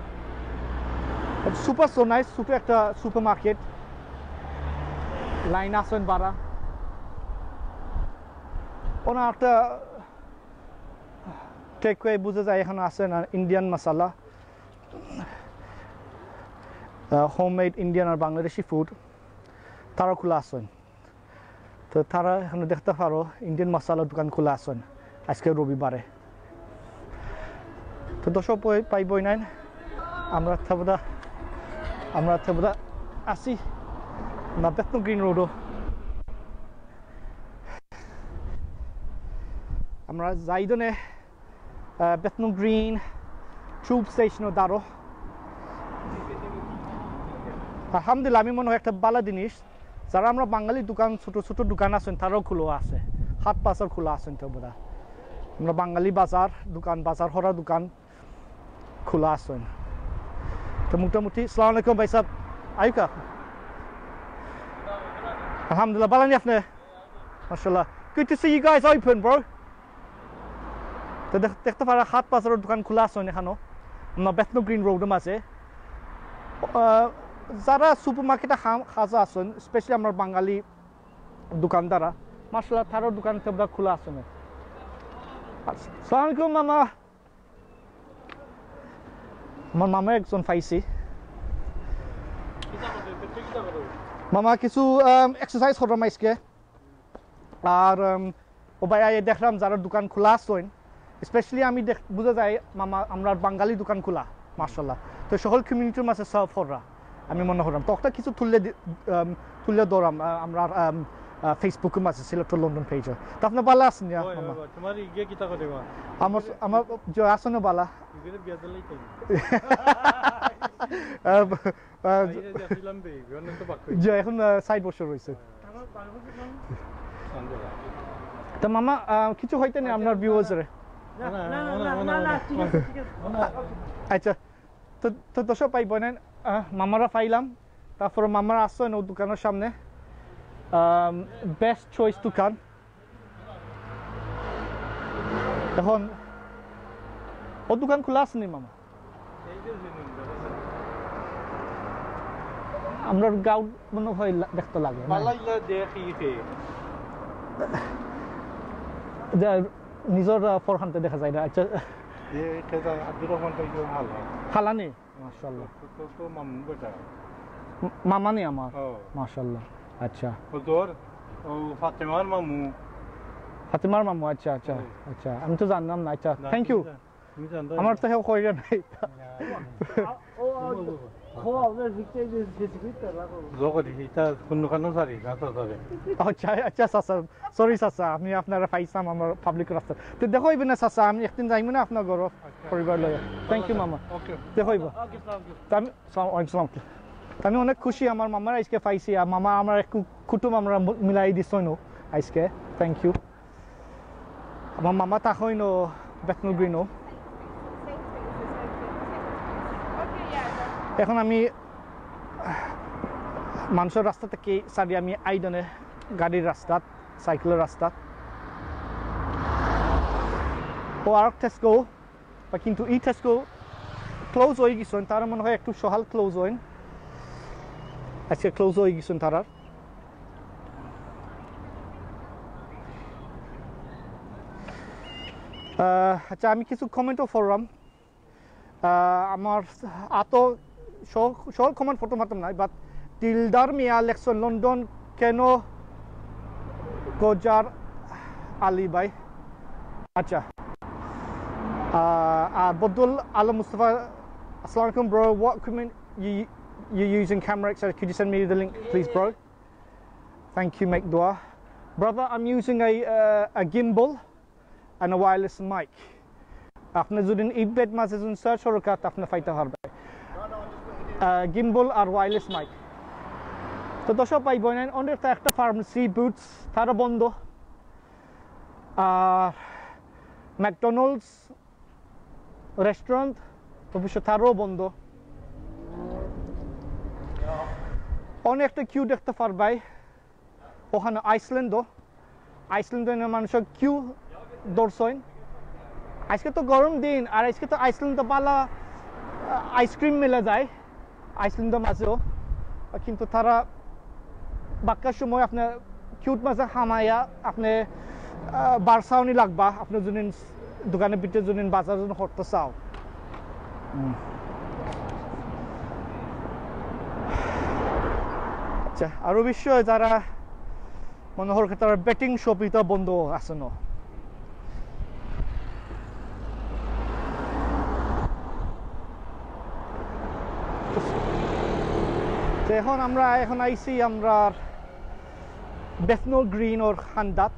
সুপার স্টোর নায়, ছোট একটা সুপার মার্কেট। লাইন আছইন বারা। অনো একটা টেক অ্যাওয়ে বুঝা যায় এখানো আছে না, ইন্ডিয়ান মশালা, আহ, হোমমেড ইন্ডিয়ান আর বাংলাদেশি ফুড, তারাও খোলা আছইন। তো তারা এখানো দেখতা পারো ইন্ডিয়ান মশালা দোকান খোলা আছইন আইজকে রবিবারে। তো দর্শক বই-, ভাই বইনাইন, আমরা থাবুদা, আমরা থাবুদা আছি না বেথনো গ্রিন রোডো। আমরা যাইদনে, আহ, বেথনো গ্রিন টিউব স্টেশনর দ্বারো। আলহামদুলিল্লাহ, আমি মনে হয় একটা ভালা জিনিস, যারা আমরা বাঙালি দোকান, ছোট ছোট দোকান আছইন, তারাও খোলা আছে, হাট বাজার খোলা আছইন তো বুদা। আমরা বাঙালি বাজার, দোকান, বাজার করা দোকান, খোলা আছইন। তো মোটামুটি, আসসালামু আলাইকুম ভাই সাহেব, আইকা। আলহামদুলিল্লাহ, ভালা নি আপনে? মাশাআল্লাহ। Good to see you guys open, bro. তো দেখ-, দেখতা পারো হাট বাজারর দোকান খোলা আছইন এখানো। আমরা বেথনো গ্রিন রোডর মাঝে। আহ, যারা সুপার মার্কেটে হা-, হাজা আছইন, specially আমরা বাঙালি দোকানদাররা, মাশাআল্লাহ, তারার দোকান তো খোলা আছইন। আসসালামু আলাইকুম মামা। আমার মামা একজন পাইছি। মামা কিছু, আম, এক্সারসাইজ কররাম আইজকে। আর, আম, ও ভাই, আইয়া দেখরাম যারা দোকান খোলা আছইন, specially আমি দেখ-, বুঝা যায় মামা, আমরার বাঙালি দোকান খোলা, মাশাআল্লাহ। তো সকল কমিউনিটির মাঝে সার্ভ কররা। আমি মনে কররাম। তো একটা কিছু তুললে দি-, আম, তুললে ধরাম, আ, আমরার, আম, আ, Facebook-র মাঝে সিলেট টু লন্ডন পেজে। তো আপনে ভালা আছইন নি, ওই, ওই, মামা? ওই, তোমার ইগে কিতা করে বা? আমার, আমার যে আছইন ভালা। ইগরে বিয়া দিলাই তো। আ, আ, এই যে আসলাম বে, অনেক তো বাক্য। জি, এখন, আ, ষাট বছর হইছে। তো মামা, আ, কিছু কইতা নি আপনার ভিউয়ার্সরে? না, না, না, না, না, না, না, ঠিক আছে, ঠিক আছে। আচ্ছা, তো, তো দর্শক ভাই বইনাইন, আহ, মামারে পাইলাম, তারপরে মামারা আছইন ও দোকানর সামনে, আম, বেস্ট চয়েস দোকান। এখন ও দোকান খোলা আছে নি মামা? আমরার গাঁও মনে হয় লা-, দেখতে লাগে না? পালাইলা দেখি কে। যা, নিজর, আহ, ফরহানতে দেখা যায় না। আচ্ছা। এ, এটা তো আব্দুর রহমান ভাই তো ভালো। হালানি? মাশাআল্লাহ। তো, তো, তো মামু বেটা। ম-, মামা নি আমার? ও। মাশাআল্লাহ। আচ্ছা। ও তোর, ও ফাতেমার মামু। ফাতেমার মামু, আচ্ছা, আচ্ছা, হুম। আচ্ছা। আমি তো জানলাম না। আচ্ছা, না, thank you। তুমি জান-, তুমি জানতো আমার না। তো কেউ কইরা নাই। না। ও, ও, ও, ও, আপনার ভিতরে যে, যে ভিতরে রাখো। জগৎ, এটা কোন দোকানও সারি, না তো সারি। আচ্ছা, আচ্ছা, চাচা। Sorry, চাচা, আমি আপনারে পাইছলাম আমার পাবলিক রাস্তা। তো দেখা অইবো না, চাচা, আমি একদিন যাইমু না আপনার ঘরো, আচ্ছা। পরিবার লইয়া। Thank you, মামা। ওকে। দেখা অইবো। ওকে, সালাম। তো আমি, সালাম, ওয়ালাইকুম সালাম। তো আমি অনেক খুশি, আমার মামারে আইজকে পাইছি, আর মামা আমার এক কু-, কুটুম আমরা ম-, মিলাই দিছইন আইজকে। Thank you। আমার মামা থাকইন বেথনো গ্রিনো। এখন আমি মানষর রাস্তা থাকি ছাড়ি আমি আইদনে গাড়ির রাস্তাত, সাইকেলর রাস্তাত। ও আর Tesco, বা কিন্তু ই Tesco close অই গেছইন, তারা মনে হয় একটু সকাল close অইন, আজকে close অই গেছইন তারার। আহ, আচ্ছা, আমি কিছু comment ও পড়লাম। আহ, আমার আতো সব, সব comment পড়তাম পারতাম না, but দিলদার মিয়া লেখছইন, "লন্ডন কেন গজার আলী ভাই?" আচ্ছা। আহ, আর বদরুল আলম Mustafa, "Assalamu alaikum, bro. What equipment you, you using camera, et cetera? Could you send me the link, please, bro? Thank you, make dua." Brother, I'm using a, uh, a gimbal and a wireless mic. আপনে যদি eBay মাঝে যদি search করইন, আপনে পাইতা পারবা। আহ, gimbal আর wireless mic। তো দর্শক ভাই বইনাইন, অনেকটা একটা ফার্মেসি, Boots, তারা বন্ধ। আর McDonald's restaurant অবশ্য তারাও বন্ধ। অনেকটা queue দেখতা পারবায়। ওখানো আইসল্যান্ডও, আইসল্যান্ডও মানুষর queue ধরছইন। আজকে তো গরম দিন, আর আজকে তো আইসল্যান্ডও ভালা, আহ, আইসক্রিম মেলা যায় আইসল্যান্ডর মাঝেও, কিন্তু তারা বাক্কা সময় আপনে queueর মাঝে হামাইয়া আপনে, আহ, বারসাউনি লাগবা, আপনে যদি দোকানর ভিতরে যদি বাজার যদি করতা চাও। হুম। আচ্ছা, আর অবশ্য যারা মনে হয় তারার betting shop ইতা বন্ধ আছে না। তো এখন আমরা, এখন আইছি আমরা Bethnal Greenর কান্দাত,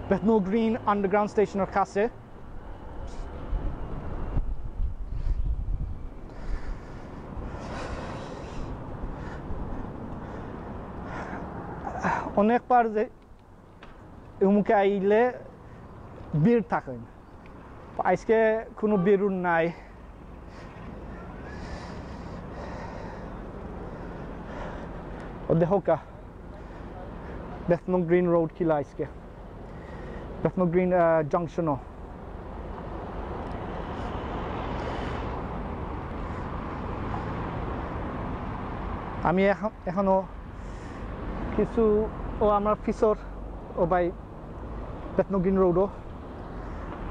Bethnal Green underground stationর কাছে। অনেকবার যে অমুকে আইলে ভিড় থাকে, আজকে কোনো ভিড় নাই। ও দেখউক্কা, Bethnal Green Road কিলা আজকে, Bethnal Green, আহ, Junctionও। আমি এখন, এখনো কিছু, ও আমার পিছর, ও ভাই, Bethnal Green Roadও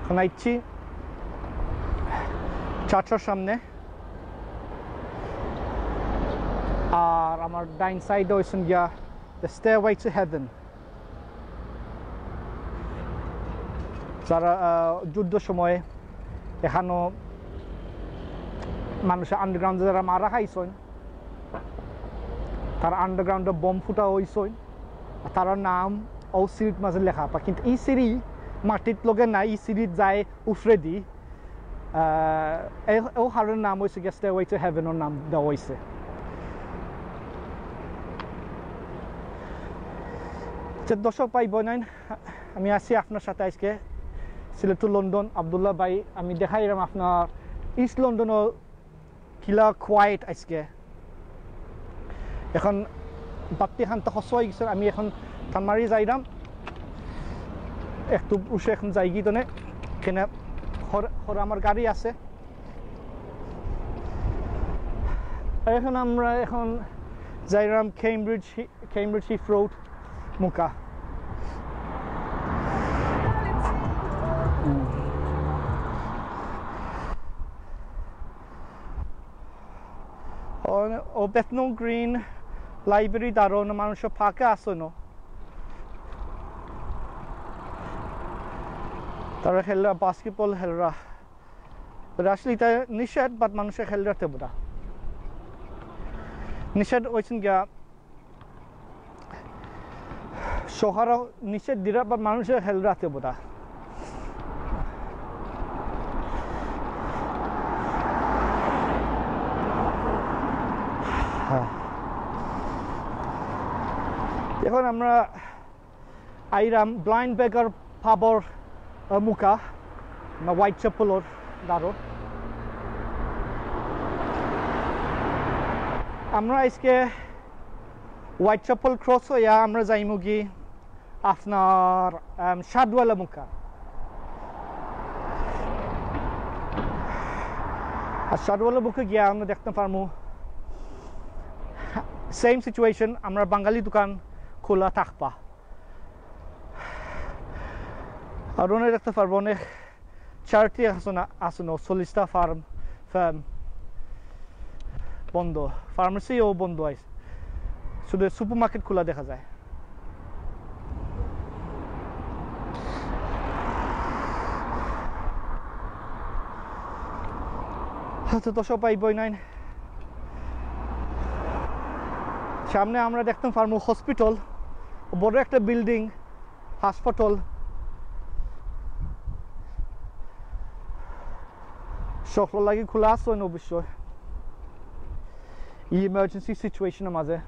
এখন আইছি চার্চর সামনে। আর আমার ডাইন সাইডে অইছইন গিয়া The Stairway to Heaven। যারা, আহ, যুদ্ধর সময় এখানো মানুষে underground যারা মারা খাইছইন, তারা undergroundও বোম ফুটা অইছইন, আর তারার নাম ও সিঁড়ির মাঝে লেখা। কিন্তু ই সিঁড়ি মাটির লগে না, ই সিঁড়ি যায় উপরেদি। আহ, এই, ও হারের নাম অইছে গিয়া Stairway to Heavenর নাম দেওয়া অইছে। যে দর্শক ভাই বইনাইন, আমি আছি আপনার সাথে আজকে সিলেট to লন্ডন, আব্দুল্লাহ ভাই। আমি দেখাইরাম আপনার ইস্ট লন্ডনও কিলা quiet আজকে। এখন বাত্তি খান্তা খসা অই গেছে, আমি এখন টান মারি যাইরাম। একটু উঠে এখন যাইগি তনে, কেনে খর-, খর আমার গাড়ি আছে। আর এখন আমরা এখন যাইরাম Cambridge Hi-, Cambridge Heath Road মুখা। হুম। ও, ও Bethnal Green Library দারো না মানুষ ফাঁকা আছে না। তারা খেলরা, basketball খেলরা। But আসলে ইটা নিষেধ, but মানুষে খেলরা তে বুড়া। নিষেধ অইছইন গিয়া সরকারও নিষেধ দিরা, but মানুষে খেলরা তে বুড়া। হ্যাঁ। এখন আমরা আইরাম Blind Beggar Pubর, আহ, মুখা, না Whitechapelর দারো। আমরা আইজকে হোয়াইট চ্যাপেল ক্রস অইয়া আমরা যাইমুগি আপনার, আম, সাদওয়ালা মুখা। আর সাদওয়ালা মুখা গিয়া আমরা দেখতাম পারমু same situation, আমরা বাঙালি দোকান খোলা থাকবা। আর অনে দেখতা পারবা অনেক charity আছে না, আছে না, চল্লিশটা ফার্ম, ফার্ম বন্ধ, ফার্মেসিও বন্ধ আছে, শুধু সুপার মার্কেট খোলা দেখা যায়। আচ্ছা, তো সবাই বই নাই। সামনে আমরা দেখতাম পারমু হসপিটাল, বড় একটা বিল্ডিং, হাসপাতাল। সকল লাগি খোলা আছে অবশ্য। এই ইমার্জেন্সি সিচুয়েশনের মাঝে।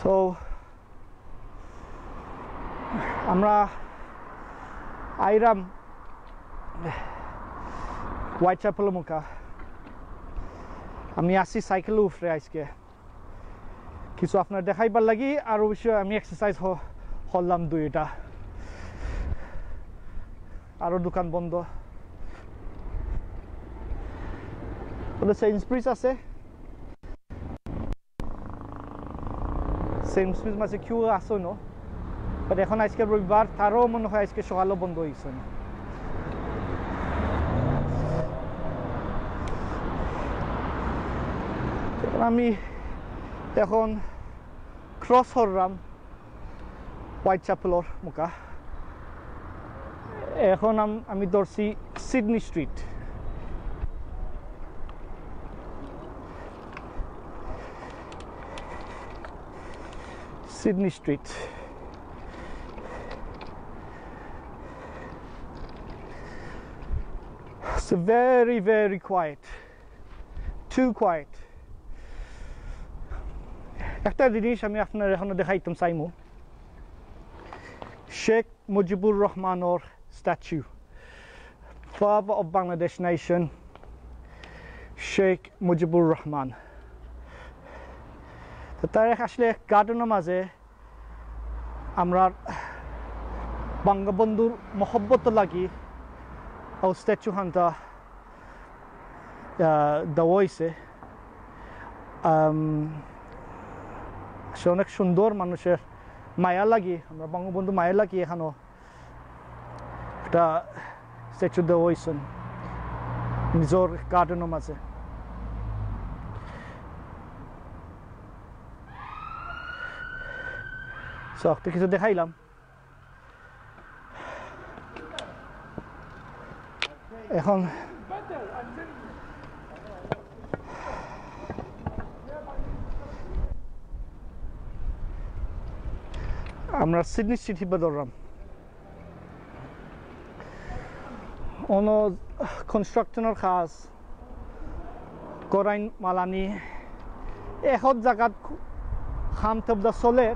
So, আমরা আইরাম হোয়াইট চ্যাপেল মুখা। আমি আসি সাইকেল উপরে আজকে, কিছু আপনার দেখাইবার লাগি, আর অবশ্য আমি এক্সারসাইজ করলাম দুইটা। আরো দোকান বন্ধ। ওটা সেন্সব্রিজ আছে, সেন্সব্রিজ মাঝে কিউ আসো ন, বাট এখন আজকে রবিবার, তারও মনে হয় আজকে সকালও বন্ধ হয়েছে না। এখন আমি এখন ক্রস করলাম হোয়াইট চ্যাপেলর মুখা। এখন আম-, আমি ধরছি Sydney street. Sydney street. It's very, very quiet. Too quiet. একটা জিনিস আমি আপনার এখনো দেখাইতাম চাইমু। শেখ মুজিবুর রহমানর statue, Father of Bangladesh Nation, Sheikh Mujibur Rahman. তো তার এক আসলে গার্ডেনর মাঝে আমরা বঙ্গবন্ধুর মহব্বত লাগি ও স্ট্যাচু হানটা, আহ, দেওয়া হয়েছে। আম, সে অনেক সুন্দর, মানুষের মায়া লাগি, আমরা বঙ্গবন্ধু মায়া লাগি এখানো একটা স্ট্যাচু দেওয়া হয়েছে নিজের গার্ডেনর মাঝে। So, একটা কিছু দেখাইলাম। এখন আমরা সিডনি স্ট্রিট হিবা ধরলাম। অনো কনস্ট্রাকশনর কাজ করাইন মালানি। এহত জাগাত খু-, কাম তেবদা চলে,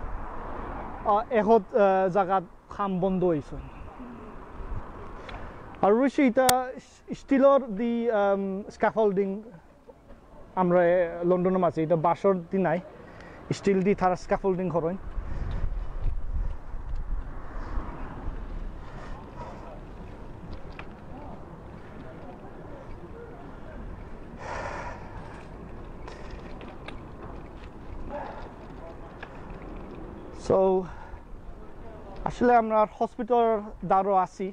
আহ, এহত, আহ, জাগাত কাম বন্ধ হয়েছে। আর রুশি এটা স্টিলর দি, আম, স্ক্যাফোল্ডিং আমরা, এ, লন্ডনর মাঝে এটা বাঁশর দি নাই, স্টিল দি তারা স্ক্যাফোল্ডিং করেন। So, আসলে আমরা হসপিটাল দ্বারও আছি,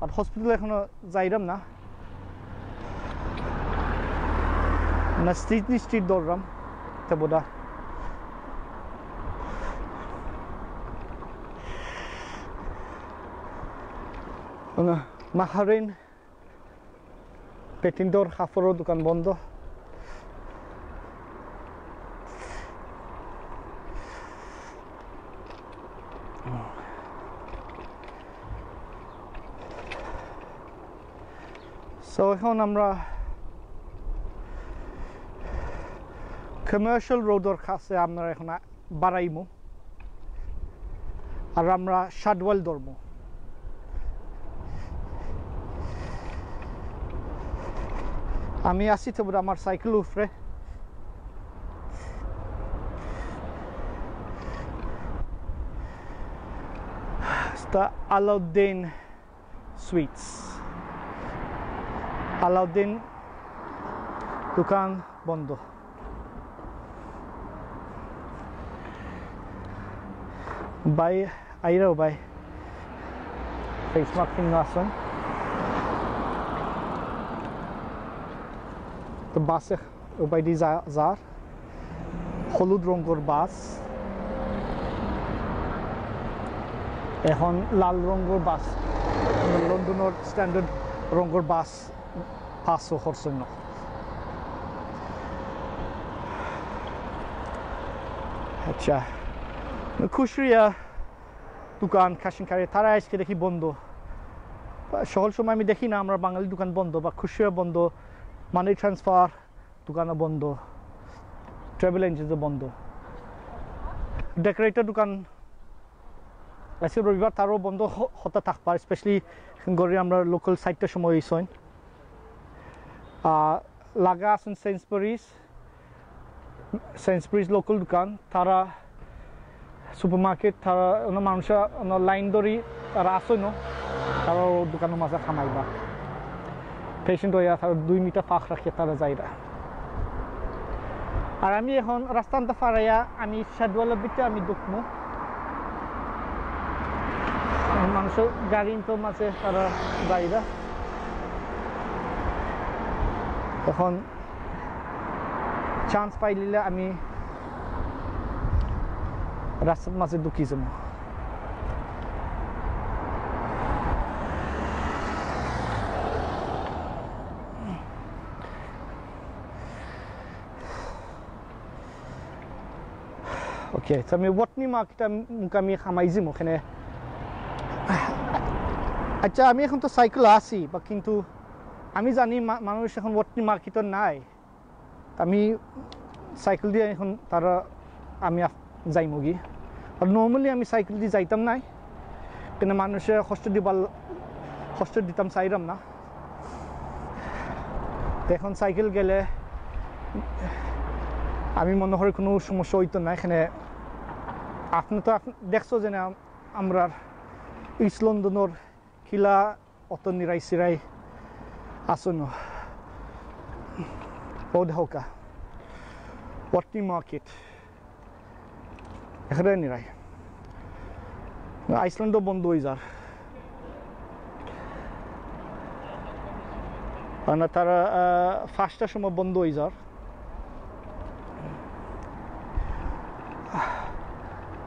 আর হসপিটাল এখনো যাইরাম না, না স্ট্রিট স্ট্রিট ধরলাম, তে বোধা। না, মাহারিন পেটিন্ডর কাপড়র দোকান বন্ধ। So, এখন আমরা কমার্শিয়াল রোডর কাছে আমরা এখন আ-, বাড়াইমু, আর আমরা শাডওয়াল ধরমু। আমি আছি তো আমার সাইকেল উপরে। আলাউদ্দিন সুইটস, আলাউদ্দিন দোকান বন্ধ। ভাই, আইরাও ভাই, ফেস মাস্ক কিনা আছেন। তো বাসে ও ভাই দি যা- যার হলুদ রঙের বাস, এখন লাল রঙের বাস, লন্ডনের স্ট্যান্ডার্ড রঙের বাস পাসও করছেন না। আচ্ছা, খুশরিয়া দোকান, cash and carry, তারা আজকে দেখি বন্ধ। সকাল সময় আমি দেখি না আমরা বাঙালি দোকান বন্ধ বা খুশরিয়া বন্ধ, মানি ট্রান্সফার দোকানও বন্ধ, ট্রাভেল এজেন্সিও বন্ধ, ডেকোরেটর দোকান আজকে রবিবার, তারও বন্ধ হ- হতা থাকবার, স্পেশালি গড়ে আমরা লোকাল সাইটটা সময় হইসইন। আহ, লাগা আছেন সেন্সবুরিজ, সেন্সবুরিজ লোকাল দোকান, তারা সুপার মার্কেট, তারা অন্য মানুষ অন্য লাইন ধরি তারা আসইন, তারা দোকানের মাঝে খামাইবা। পেশেন্ট হইয়া তারা দুই মিটার ফাঁক রাখিয়া তারা যাইরা। আর আমি এখন রাস্তা আনতে ফারাইয়া আমি শাডওয়ালের ভিতরে আমি ঢুকমু। মানুষের গাড়ি তো মাঝে তারা যাইরা। এখন চান্স পাইলিলে আমি রাস্তার মাঝে ঢুকি যাবো। ওকে, তো আমি ওয়াটনি মার্কেট মুখে আমি হামাই যাবো ওখানে। আচ্ছা, আমি এখন তো সাইকেল আছি বা, কিন্তু আমি জানি মা- মানুষ এখন ওয়াটনি মার্কেটও নাই। আমি সাইকেল দিয়া এখন তারা আমি আফ- যাইমুগি। আর নর্মালি আমি সাইকেল দিয়া যাইতাম নায়, কিন্তু মানুষরে কষ্ট দিবার কষ্ট দিতাম চাইরাম না। তো এখন সাইকেল গেলে আমি মনে করি কোনো সমস্যা হইতো না। এখানে আপনি তো আপ- দেখছো যে না, আমরার ইস্ট লন্ডনের কিলা অত নিরাই সিরাই আসইন। ও দেখো কা, ওয়াটনি মার্কেট এখানে নিরাই। আইসল্যান্ডও বন্ধ হয়ে যার, কারণ তারা আহ, পাঁচটার সময় বন্ধ হয়ে যার।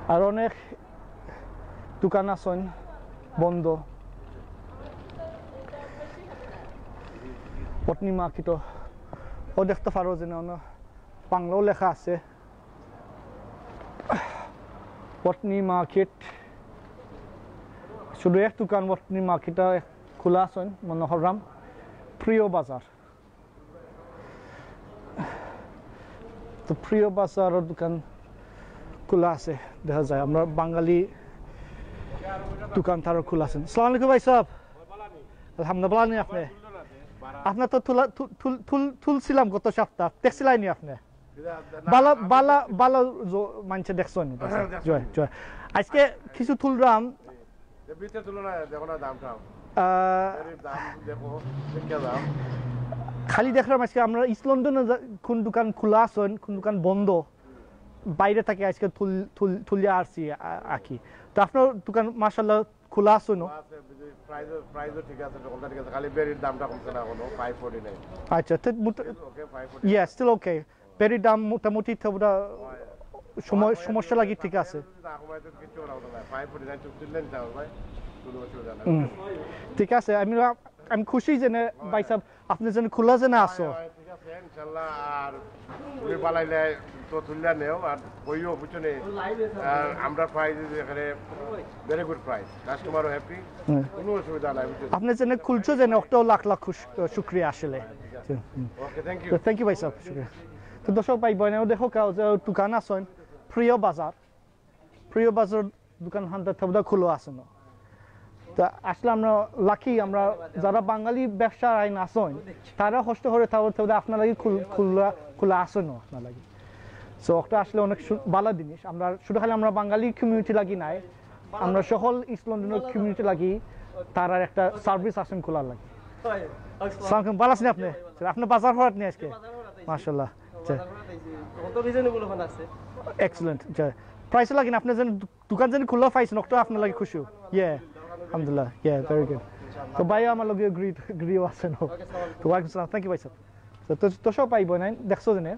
আর অনেক দোকান আছইন বন্ধ। ওয়াটনি মার্কেটও, ও দেখতে পারো যে না, না, বাংলাও লেখা আছে। ওয়াটনি মার্কেট, শুধু এক দোকান ওয়াটনি মার্কেটে খোলা আছইন, মনে করলাম প্রিয় বাজার। তো প্রিয় বাজারর দোকান খোলা আছে, দেখা যায় আমরা বাঙালি দোকান তারও খোলা আছে। আসসালামু আলাইকুম ভাই সাহেব। আলহামদুলিল্লাহ, ভালা নি আপনি? আপনার তো তুলা- তু- তুল- তুল- তুলছিলাম গত সপ্তাহ, দেখছিলাইনি আপনি? বালা বালা বালা মানষে দেখছইন। জয় জয়। আজকে কিছু তুলরাম। যে ভিতরে তুলো না, দেখো না দাম টাম। আহ, এর দাম দেখো, দেখে দাম। খালি দেখলাম আজকে আমরা ইস্ট লন্ডনে যা- কোন দোকান খোলা আছইন, কোন দোকান বন্ধ, বাইরে থাকি আজকে তুল- তুল- তুলিয়া আসছি আ- আর কি। তো আপনার দোকান মাশাআল্লাহ খোলা আছইন। আছে, প্রাইস প্রাইসও ঠিক আছে, সকলটা ঠিক আছে, খালি বেরির দামটা কমছে না এখনো, ফাইভ ফর্টি নাইন। আচ্ছা, তো মোট- ওকে, ফাইভ ফর্টি। ইয়েস, স্টিল ওকে। বেরির দাম মোটামুটি তো ওটা সময় সমস্যা লাগি ঠিক আছে। না কমাইতে কিচ্ছু করা হতো না, ফাইভ ফর্টি নাইন চুক্তি দিলেন যাও ভাই, কোনো অসুবিধা নাই। হুম। ঠিক আছে, আমি আমি খুশি যে না, ভাই সাহেব, আপনি যেন খোলা যে না আসো। ভাই, ঠিক আছে, ইনশাল্লাহ। আর উনি বালাইলে তো তুলিয়া নেও, আর বইও বুঝছো নি? আর আমরা প্রাইস এখানে ভেরি গুড প্রাইস, কাস্টমারও হ্যাপি, হুম। কোনো অসুবিধা নাই, বুঝছো? আপনি যেন খুলছো যেন, ওটাও লাখ লাখ খুশ- শুক্রিয়া আসলে। ওকে, থ্যাংক ইউ। থ্যাংক ইউ ভাই সাহেব, শুক্রিয়া। তো দর্শক ভাই বোনেরা, দেখো কাউ যে দোকান আছইন, প্রিয় বাজার, প্রিয় বাজার দোকান হানটা তেবদা খুলা আছে না। তা আসলে আমরা লাকি, আমরা যারা বাঙালি ব্যবসা আইন আছইন, তারা কষ্ট করে তাও তেবদা আপনার লাগি খুল- খুলা খুলা আছে না আপনার লাগি। সো ওটা আসলে অনেক সু- ভালো জিনিস। আমরা শুধু খালি আমরা বাঙালি কমিউনিটি লাগি নাই, আমরা সকল ইস্ট লন্ডনের কমিউনিটি লাগি তারার একটা সার্ভিস আছেন খোলার লাগি। সালাম আলাইকুম, ভালো আছেন আপনি? আপনার বাজার করাত নি আজকে? মাশাআল্লাহ। আচ্ছা। কত রিজনেবল ওখানে আছে? এক্সেলেন্ট। আচ্ছা। প্রাইস লাগি না, আপনি যেন দু- দোকান যেন খোলা পাইছেন, ওটা আপনার লাগি খুশি। ইয়ে, আলহামদুলিল্লাহ। ইয়ে, ভেরি গুড। তো ভাই আমার লগে গ্রি গ্রিও আছেন। তো ওয়ালাইকুম সালাম, থ্যাংক ইউ ভাই সাহেব। তো তো- তো সব পাইব না, দেখছো জেনে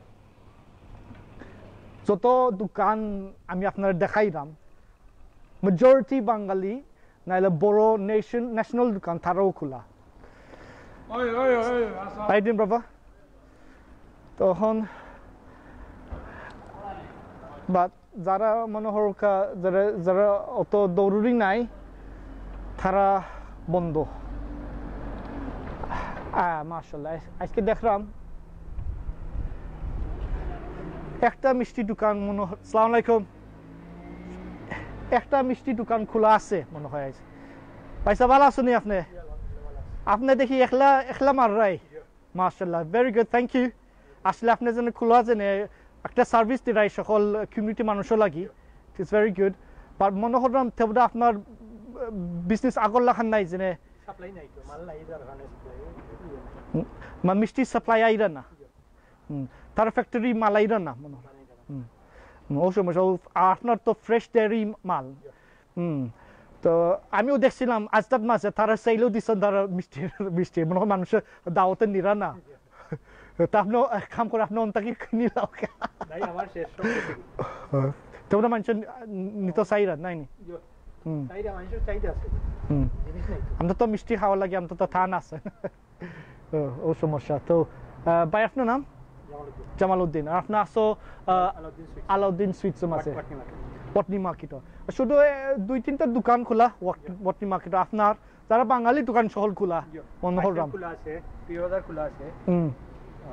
যত দোকান আমি আপনার দেখাইলাম, মেজরিটি বাঙালি, নাইলে বড় নেশন ন্যাশনাল দোকান তারাও খোলা। How you doing, brother? তখন বা যারা মনে হরকা যারা যারা অত জরুরি নাই, তারা বন্ধ। আহ, মাশাআল্লাহ, আজ- আজকে দেখলাম একটা মিষ্টি দোকান মনে হয়। সালাম আলাইকুম। একটা মিষ্টি দোকান খোলা আছে মনে হয় আজ। পয়সা ভালো আছেন আপনি? আপনি দেখি একলা একলা মাররাই। মাশাআল্লাহ, ভেরি গুড, থ্যাংক ইউ। আসলে আপনি যেন খোলা যেন একটা সার্ভিস দিরাই সকল কমিউনিটি মানুষও লাগি। It's very good. বাট মনে করলাম তেবদা আপনার বিজনেস আগর লাখান নাই যেন সাপ্লাই নাই তো, মাল নাই, যার কারণে সাপ্লাই ইয়ে নাই। মা মিষ্টি সাপ্লাই আইরা না। হুম। তার ফ্যাক্টরি মাল আইরা না মনে হয়। হুম। হুম, ও সমস্যা, ও আপনার তো ফ্রেশ ডেয়ারি মাল। হুম। তো আমিও দেখছিলাম আজদাদ মাঝে তারা সেলও দিচ্ছেন, তারা মিষ্টি মিষ্টি মনে হয় মানুষের দাওয়াতে নিরা না। তা আপনি এক কাম করে আপনি অন্তাকি নিলাও। নাই, আমার শেষ, সব শেষ। তেমন মানুষের নিত চাইরা নাই নি? ইয়ো। হুম। চাইরা, মানুষের চাহিদা আছে। হুম। জিনিস নাই তো। আমরা তো মিষ্টি খাওয়া লাগে, আমরা তো থান আছে। ও, ও সমস্যা। তো, আহ, ভাই, আপনার নাম? জামালউদ্দিন। জামালউদ্দিন। আর আপনার আছো, আহ, আলাউদ্দিন সুইটস। আলাউদ্দিন সুইটস আছে। Watt-, Watney market. Watney market. শুধু, এ, দুই তিনটা দোকান খোলা, ওয়াট-, ওয়াটনি মার্কেট। আপনার যারা বাঙালি দোকান সকল খোলা, ইয়ো। মনে হয় আইসক্রিম রাম। খোলা আছে, প্রিয় বাজার খোলা আছে। হুম।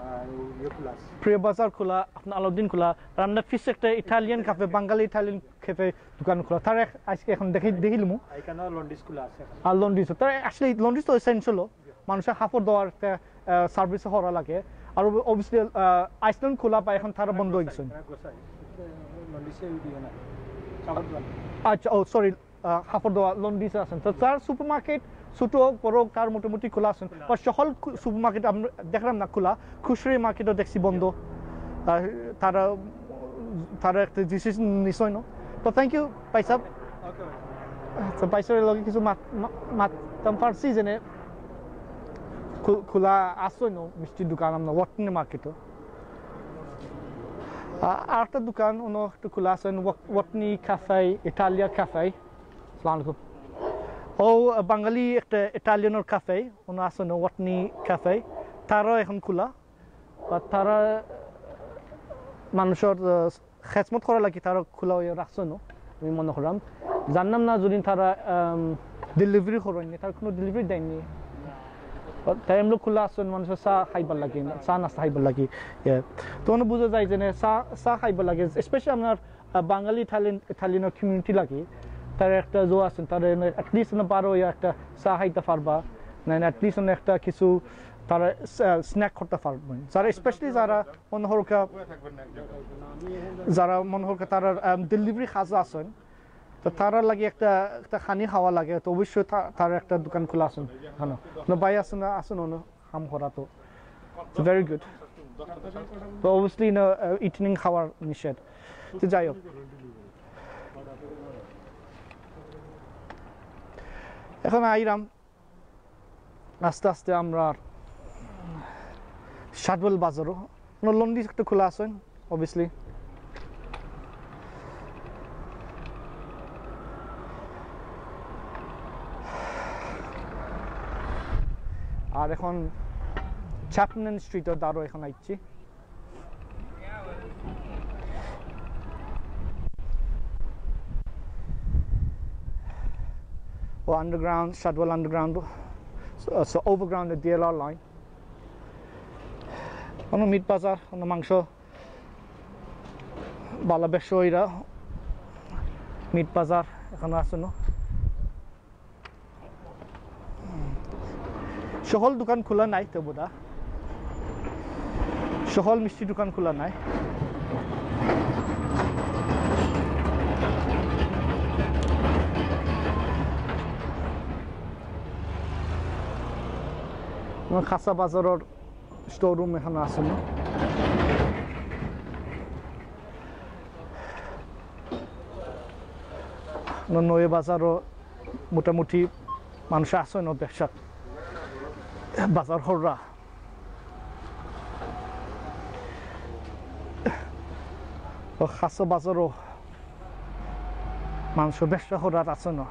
আর ইয়ে খোলা আছে। প্রিয় বাজার খোলা, আপনার আলাউদ্দিন খোলা। আর আমরা ফিস একটা ইটালিয়ান ক্যাফে, বাঙালি ইটালিয়ান ক্যাফে দোকান খোলা। তার এক-, আজকে এখন দেখি, দেখিলাম। এখানে লন্ড্রিজ খোলা আছে এখন। আর লন্ড্রিজ, তার আসলে লন্ড্রিজ তো এসেনশিয়াল। মানুষের কাপড় দেওয়ার একটা, আহ, সার্ভিস করা লাগে। আর অব-, অবভিয়াসলি, আহ, আইসল্যান্ড খোলা বা এখন তারা বন্ধ হয়ে গেছে। এখানে গ্রোসারি। লন্ড্রিজে ওই দিও না। কাপড় দোকান। আচ্ছা, ও, সরি, আহ, কাপড় দেওয়া লন্ড্রিজ আছেন। তো তার সুপার মার্কেট, ছোট হোক, বড় হোক, তার মোটামুটি খোলা আছেন। খোলা। বা সকল খু-, সুপার মার্কেট আমরা দেখলাম না খোলা। খুচরি মার্কেটও দেখছি বন্ধ। আহ, তারা, তারা একটা ডিসিশন নিছই না। তো থ্যাংক ইউ, ভাই সাহেব। ওকে, ভাই। তো ভাই সাহেবের লগে কিছু মাত-, মা-, মাততাম পারছি যে নে খু-, খোলা আছে না মিষ্টির দোকান আমরা ওয়াটনি মার্কেটও। আ-, আরেকটা দোকান অন্য একটু খোলা আছে, watt-, Watney cafe, Italia cafe. আসসালামু আলাইকুম। ও, বাঙালি একটা ইটালিয়ানোর ক্যাফে, ওনা আছে না, ওয়াটনি ক্যাফে, তারাও এখন খোলা। বা তারা মানুষের, আহ, খেদমত করা লাগি, তারা খোলা হয়ে রাখছে না, আমি মনে করলাম। জানলাম না যদি তারা, আম, ডেলিভারি করেননি, তারা কোনো ডেলিভারি দেননি। বা তাই আমরা খোলা আছেন, মানুষের চা খাইবার লাগি, চা নাস্তা খাইবার লাগি। ইয়ে। তো ওনা বুঝা যায় যে না, চা, চা খাইবার লাগে, স্পেশালি আপনার আহ, বাঙালি ইটালিয়ান, ইটালিয়ান কমিউনিটি লাগি, তারা একটা জো আছেন, তারা এনে at least এনে বারো ইয়া একটা চা খাইতে পারবা, না, না, at least এনে একটা কিছু তারা, আহ, স্ন্যাক করতে পারবেন। যারা স্পেশালি যারা মনে হরকা, যারা মনে হরকা তারা, আম, ডেলিভারি কাজ আছেন, তো তারা লাগি একটা, একটা খানি খাওয়া লাগে, তো অবশ্যই তা-, তারা একটা দোকান খোলা আছেন। হ্যাঁ, না, ভাই আছেন, আছেন, ওনা কাম করা তো। It's very good. তো অবভিয়াসলি না, আহ, ইটালিয়ান খাবার নিষেধ। তো যাই হোক, এখন আইরাম আস্তে আস্তে আমরা শাডওয়েল বাজারও। ওনার লন্ড্রি একটু খোলা আছে, অবভিয়াসলি। আর এখন চ্যাপম্যান স্ট্রিটর দ্বারও এখন আইছি। ও আন্ডারগ্রাউন্ড, শাডওয়েল underground, so, so overground DLR line. অন্য মিট বাজার, অন্য মাংস। বালা বেশ অইরা মিট বাজার এখনো আছে না। সকল দোকান খোলা নাই তো বোধা, সকল মিষ্টি দোকান খোলা নাই। আমার খাসা বাজারর স্টোর রুম এখনো আছে না। নয়া বাজারও মোটামুটি মানুষ আছে না, ব্যবসা বাজার হররা। ও খাসা বাজারও মানুষ ব্যবসা হরার আছে না,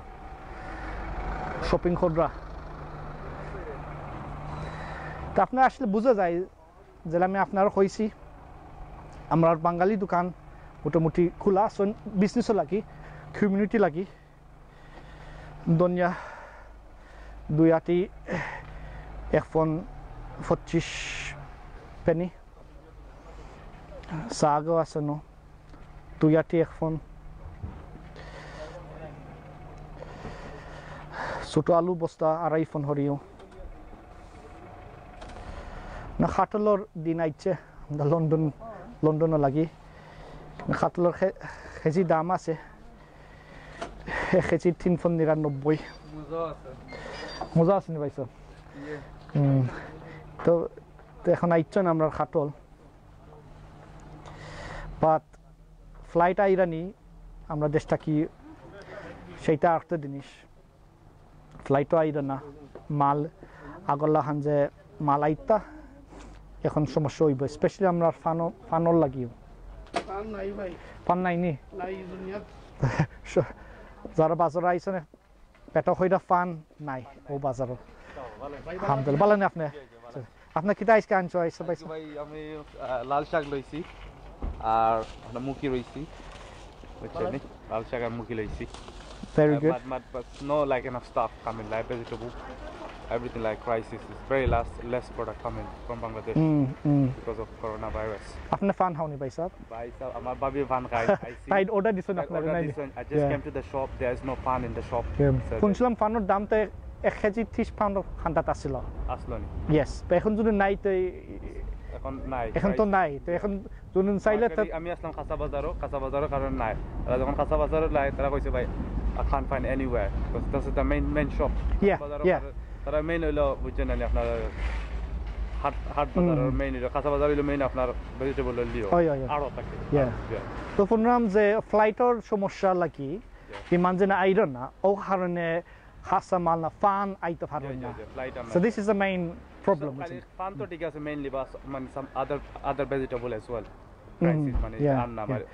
শপিং হররা। তা আপনি আসলে বুঝা যায়, যেলা আমি আপনারে কইছি, আমরার বাঙালি দোকান মোটামুটি খোলা আছে, বিজনেসও লাগি, কমিউনিটি লাগি। ধনিয়া দুই আটি এক ফন পঁচিশ পেনি, শাকও আছে না, দুই আটি এক ফন। ছোট আলু বস্তা আড়াই ফন হরিও। না, কাঠলর দিন আইছে, আমরা লন্ডন, লন্ডনও লাগি। কাঠলর খে-, কেজি দাম আছে, এক কেজি তিন ফন নিরানব্বই। মজা আছে। মজা আছে নি পাইছো? ইয়ে। হুম। তো, তো এখন আইছন আমরা কাঠল। বাট ফ্লাইট আইরানি, আমরা দেশটা কি সেইটা আরেকটা জিনিস। ফ্লাইটও আইরা না, মাল আগরলা খান যে মাল আইতা, এখন সমস্যা অইবো, স্পেশালি আমরা ফানো-, ফানোর লাগিও। ফান নাই ভাই। ফান নাই নি? নাই দুনিয়াত। স-, যারা বাজারো আইছন, পেটো কইরা ফান নাই ও বাজারো। আলহামদুলিল্লাহ, ভালা নি আপনে? আপনে কিতা আইজকে আনছো, আইজকে আইজকে পাইছো? ভাই আমি, আহ, লাল শাক লইছি, আর আমরা মুখি রইছি, বুঝছেন নি? লাল শাক আর মুখি লইছি। Very Uh, good. But, but, but no, like, enough stuff coming, like vegetable, everything, like, crisis is very less, less product coming from Bangladesh Mm, mm. because of coronavirus. আপনে ফান খাওনি ভাই সাহেব? ভাই সাহেব, আমার ভাবি ফান খায়, I see. তাই অর্ডার দিছন তাই আপনারে, অর্ডার নাই নি? দিছন। I just Yeah. came to the shop, there is no fun in the shop. Yeah. So শুনছিলাম ফানোর দাম তো এক কেজি ত্রিশ পাউন্ড খান্দাত আছিল। আসলো নি? Yes, তো এখন যদি নাই তো এই-, এখন নাই, এখন তো price। নাই, তো এখন যদি চাইলে তো Market-এ আমি আসলাম খাসা বাজারও, খাসা বাজারও কারণ নাই। তারা যখন খাসা বাজারও নাই, তারা কইছে, "ভাই, I can't find anywhere." Because that's the main, main shop। Yeah, খাসা বাজারও yeah। কারণ তারা মেইন হইলো, বুঝছেন না নি, আপনার হাট, হাট বাজারের হুম। মেইন হইলো, খাসা বাজার হইলো মেইন আপনার ভেজিটেবল হইলেও হয়, হয়, হয়। আড়ত থাকে। Yeah। Yeah। তো শুনলাম যে ফ্লাইটর সমস্যা লাগি, Yeah। বিমান যেন আইরো না, ও কারণে খাসা মাল না, ফান আইতে পারে Yeah, না। Yeah, yeah, ফ্লাইট আর So না। This is the main problem, So, খালি বুঝছেন? ফান তো ঠিক আছে, মেইনলি বাস, মানে, some other, other vegetable as well। হুম, Crisis, মানে, yeah, আর না, yeah। মানে,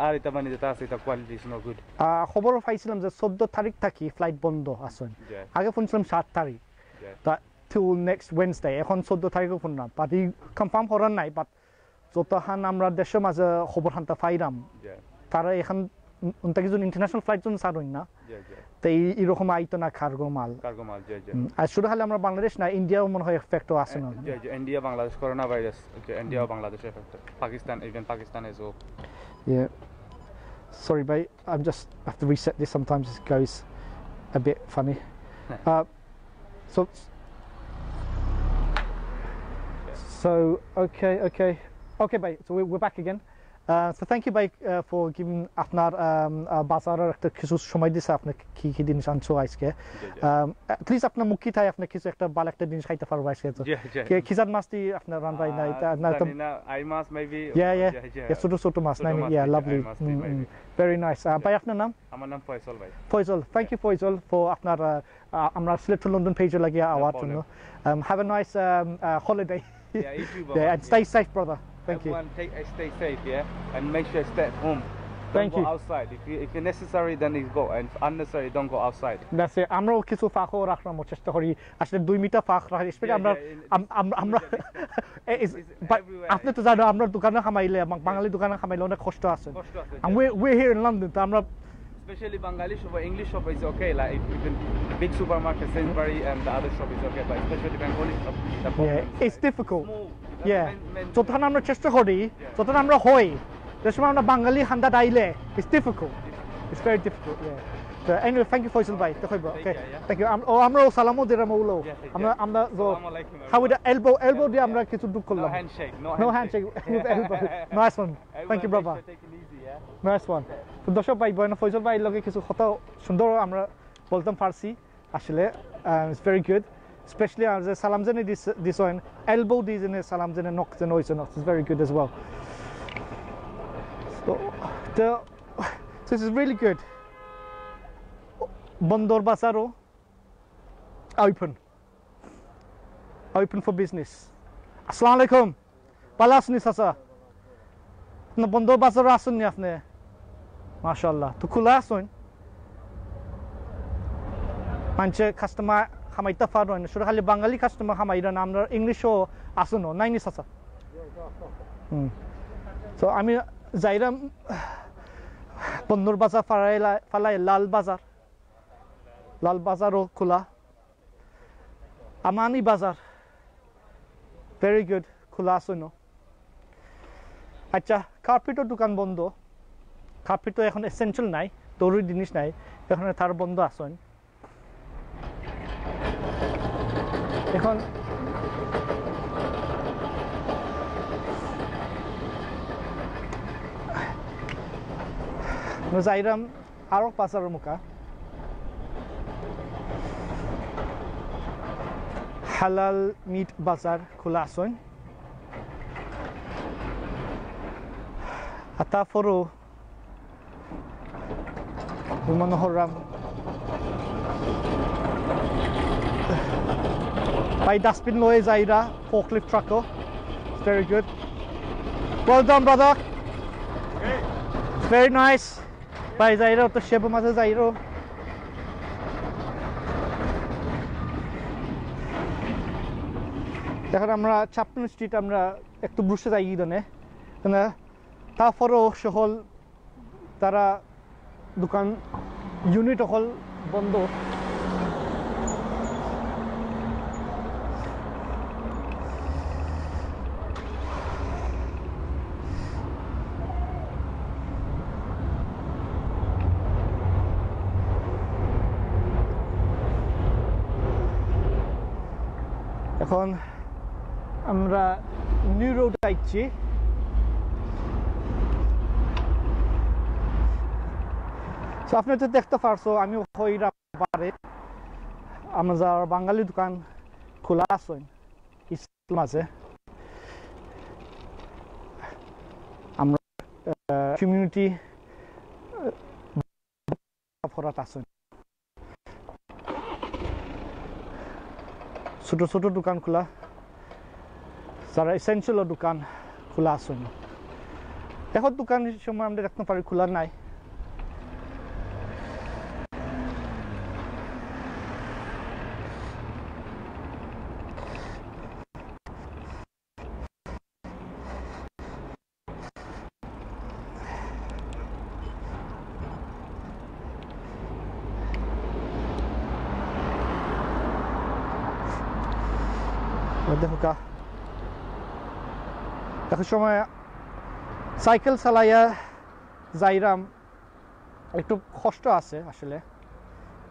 আর এটা, মানে, যেটা আছে, এটা quality is not good। আহ, খবর পাইছিলাম যে চৌদ্দ তারিখ থাকি ফ্লাইট বন্ধ আছে। Yeah। আগে শুনছিলাম সাত তারিখ। Yeah। তা till next Wednesday, এখন চৌদ্দ তারিখও শুনলাম। But ই কনফার্ম করার নাই, but যতখান আমরা দেশর মাঝে খবর হানতা পাইরাম, Yeah। তারা এখন উন-, উনতা কিছু ইন্টারন্যাশনাল ফ্লাইট যখন ছাড়ইন না, Yeah, yeah। তো এই, এরকম আইতো না কার্গো মাল। কার্গো মাল, yeah, yeah। হুম, আর শুধু খালি আমরা বাংলাদেশ না, ইন্ডিয়াও মনে হয় এফেক্টও আছে না। Yeah, yeah, India, Bangladesh, coronavirus, yeah, India, hmm. Bangladesh effect, Pakistan, even Pakistan as well। Yeah। Sorry, mate. I'm just have to reset this. Sometimes it goes a bit funny. Uh, so, so okay, okay, okay, mate. So we, we're back again. Uh, so thank you, ভাই, uh, for giving আপনার, um, uh, বাজারর একটা কিছু সময় দিছে, আপনে কি কি জিনিস আনছো আইজকে। জি, জি। Um, at least আপনার মুখি থাই আপনে কিছু একটা ভালা একটা জিনিস খাইতা পারবা আইজকে তো। জি, জি। কি, কি জাত মাছ দি আপনার রান্না বান্না, আহ, এটা না তো জানি না, আই মাছ maybe। Yeah, yeah। জি, জি। Yeah, ছোট ছোট মাছ, ছোট নাই নি? মাছ Yeah, maybe, lovely। আই মাছ দি হুম, হুম। Maybe। Very nice। Uh, ভাই, আপনার নাম? আমার নাম ফয়সল ভাই। ফয়সল, thank you, ফয়সল, for আপনার, uh, uh, আমরা সিলেট to London page লাগিয়া No আওয়ার problem। জন্য। Um, have a nice, um, uh, holiday। Yeah, you too, Yeah, brother। And stay safe, brother. Thank you। Everyone take, uh, stay safe, yeah? And make sure stay at home। Don't Thank you। Don't go outside। If you, if you're necessary, then you go, and if unnecessary, don't go outside। That's it। আমরাও কিছু ফাঁকও রাখরাম চেষ্টা করি। আসলে দুই মিটার ফাঁক রাখি, especially Yeah, আমরা, yeah, in, আম-, আম-, আমরা, it's, it's, it's but everywhere। আপনে তো জানো, আমরা দোকানো কামাইলে, বাং-, বাঙালি দোকানো কামাইলে অনেক কষ্ট আছে। কষ্ট আছে, And yeah। We, we're here in London, তো আমরা Especially Bangali shop or English shop is okay, like, if, even big supermarket, Sainsbury and the other shop is okay, but especially Bengali shop, the problem Yeah, is, it's like, difficult। Small। That's Yeah। The main, main যতক্ষণ আমরা চেষ্টা করি, Yeah। যতক্ষণ আমরা হই, যে সময় আমরা বাঙালি হান্দাত আইলে, it's difficult, it's very difficult, yeah. So anyway, thank you Faisal ভাই, তো কইবো, okay, thank you. আম-, ও, আমরাও সালামও দিলাম ওগুলো। Yeah, thank you. আমরা, আমরা তো, আসসালামু আলাইকুম, how we do everyone. Elbow, elbow দিয়ে আমরা কিছু ঢুক করলাম। No handshake, no handshake. No handshake with elbow. Nice one. Thank you, brother. Everyone, thanks for taking it easy, yeah? Nice one. তো দর্শক ভাই বোন, ফয়সল ভাইর লগে কিছু কথা সুন্দর আমরা বলতাম পারছি আসলে। It's very good, especially আর যে সালাম জানে দিস-, দিছইন, elbow দি জানে সালাম জানে knock জানে হইছে knock, it's very good as well. So, তো, this is really good. বন্দর বাজারও open, open for business. আসসালামু আলাইকুম। ভালা আছইন নি চাচা? আপনে বন্দর বাজারো আছইন নি আপনে? মাশাআল্লাহ। তো খোলা আছইন? মানষে customer হামাইতা পারইন না, শুধু খালি বাঙালি customer হামাইরা না, আমরার English-ও আছইন, নাই নি চাচা? হুম। তো আমি যাইরাম বন্দর বাজার ফালাই, ফালাই লাল বাজার। লাল বাজারও খোলা। আমানি বাজার, very good, খোলা আছইন। আচ্ছা, কার্পেটর দোকান বন্ধ। কার্পেট তো এখন essential নাই, জরুরি জিনিস নাই, এখন তার বন্ধ আছইন। এখন আমরা যাইরাম আরো বাজারর মুখা। হালাল মিট বাজার খোলা আছইন। আর তারপরও মনে করলাম ভাই dustbin লয়ে যাইরা, forklift truck-ও। Very good. Well done, brother. Very nice. ভাই যাইরা তো শেপের মাঝে যাইরা। এখন আমরা চাপটন স্ট্রিট আমরা একটু ব্রুশে যাই ইদনে। তারপরও শহর তারা দোকান ইউনিট অকল বন্ধ। এখন আমরা নিউ রোড আইছি। So, আপনে তো দেখতা পারছো, আমি হইরা পারে, আমরা বাঙালি দোকান খোলা আছইন ইসলাম আছে। আমরা, আহ, কমিউনিটি, আহ, ফরাত আছইন। ছোট ছোট দোকান খোলা, যারা এসেনশিয়াল দোকান খোলা আছইন। এখন দোকান সময় আমরা দেখতে পারি খোলা নাই। ওই দেখো কা, এখন সময় সাইকেল চালাইয়া যাইরাম, একটু কষ্ট আছে আসলে,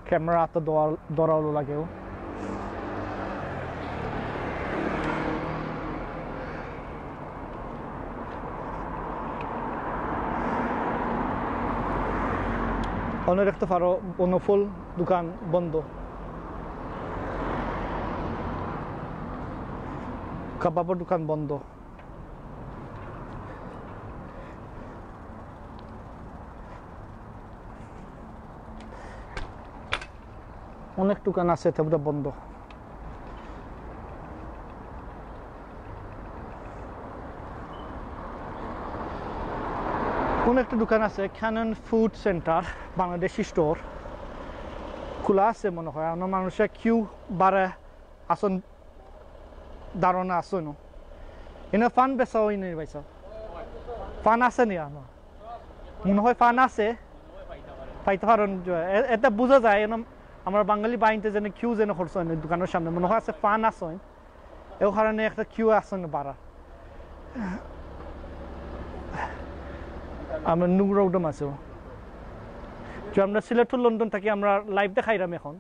ক্যামেরা তো ধরা, ধরাও লাগেও। অন্য দেখতে পারো, বনফুল দোকান বন্ধ, কাবাবর দোকান বন্ধ। অনেক দোকান আছে, এটা পুরা বন্ধ। কোন একটা দোকান আছে, ক্যানন ফুড সেন্টার, বাংলাদেশি স্টোর, খোলা আছে মনে হয়। অন্য মানুষের কিউ বারে আসন ধারণা আছে না। এনে ফান বেচা হয় নাই, ভাই সাহেব? ফান আছে নি আমার? মনে হয় ফান আছে। পাইতে পারেন, এ-, এটা বুঝা যায়, এনে আমার বাঙালি বাইনতে যেন কিউ যেন করছে না দোকানের সামনে, মনে হয় আছে ফান আছে। এই কারণে একটা কিউ আছে না বাড়া। আমরা নিউ রোডর মাঝেও। তো আমরা সিলেট টু লন্ডন থাকি আমরা লাইভ দেখাইরাম এখন।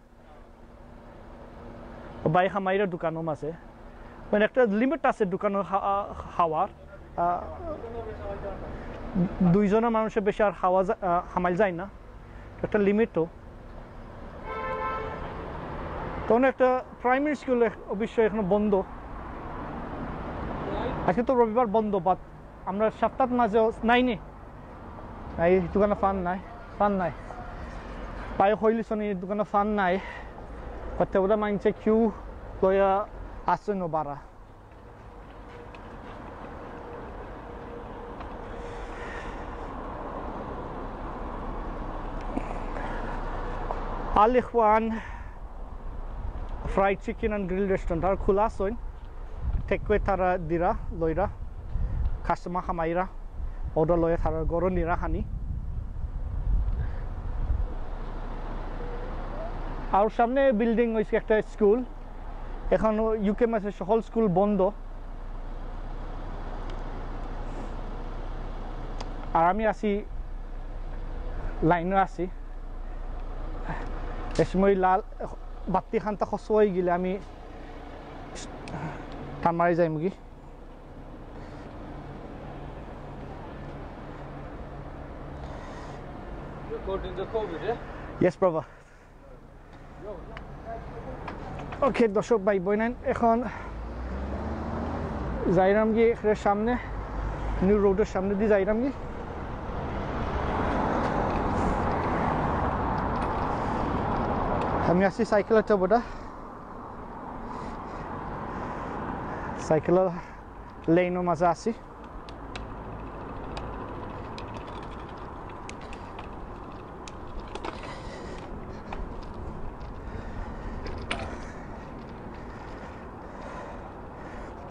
ও ভাই হামাইরা দোকানও আছে। মানে একটা লিমিট আছে দোকানও হা-, আ, হাওয়ার। আ, দুইজনের মানুষের বেশি আর হাওয়া যা-, আ, হামাইল যায় না। একটা লিমিট তো। তখন একটা প্রাইমারি স্কুল এক-, অবশ্য এখনো বন্ধ। আজকে তো রবিবার বন্ধ, but আমরা সপ্তাহর মাঝেও নাই নি। এই দোকানো ফান নাই, ফান নাই। ভাই কইলিছনি দোকানো ফান নাই। প্রত্যেকটা মাইনষে কিউ লইয়া আসছে নো বারা। আল Ikhwan Fried Chicken and Grill Restaurant, তারা খোলা আছইন। Take away তারা দিরা, লইরা, কাস্টমার হামাইরা, অর্ডার লইয়া তারা গরো নিরা হানি। আর সামনে বিল্ডিং হইছে একটা স্কুল। এখন ইউকে মাঝে সকল স্কুল বন্ধ। আর আমি আছি, লাইনও আছি। এ সময় লাল বাতি খান্তা খসো হয়ে গেলে আমি টান মারি যাইমুগি। Recording the COVID, eh? Yes, brother. ওকে, দর্শক ভাই বইনাইন, এখন যাইরাম গিয়ে এখানে সামনে, নিউ রোডের সামনে দিয়ে যাইরাম গিয়ে। আমি আছি সাইকেল একটা বোটা, সাইকেল লেনও মাঝে আছি।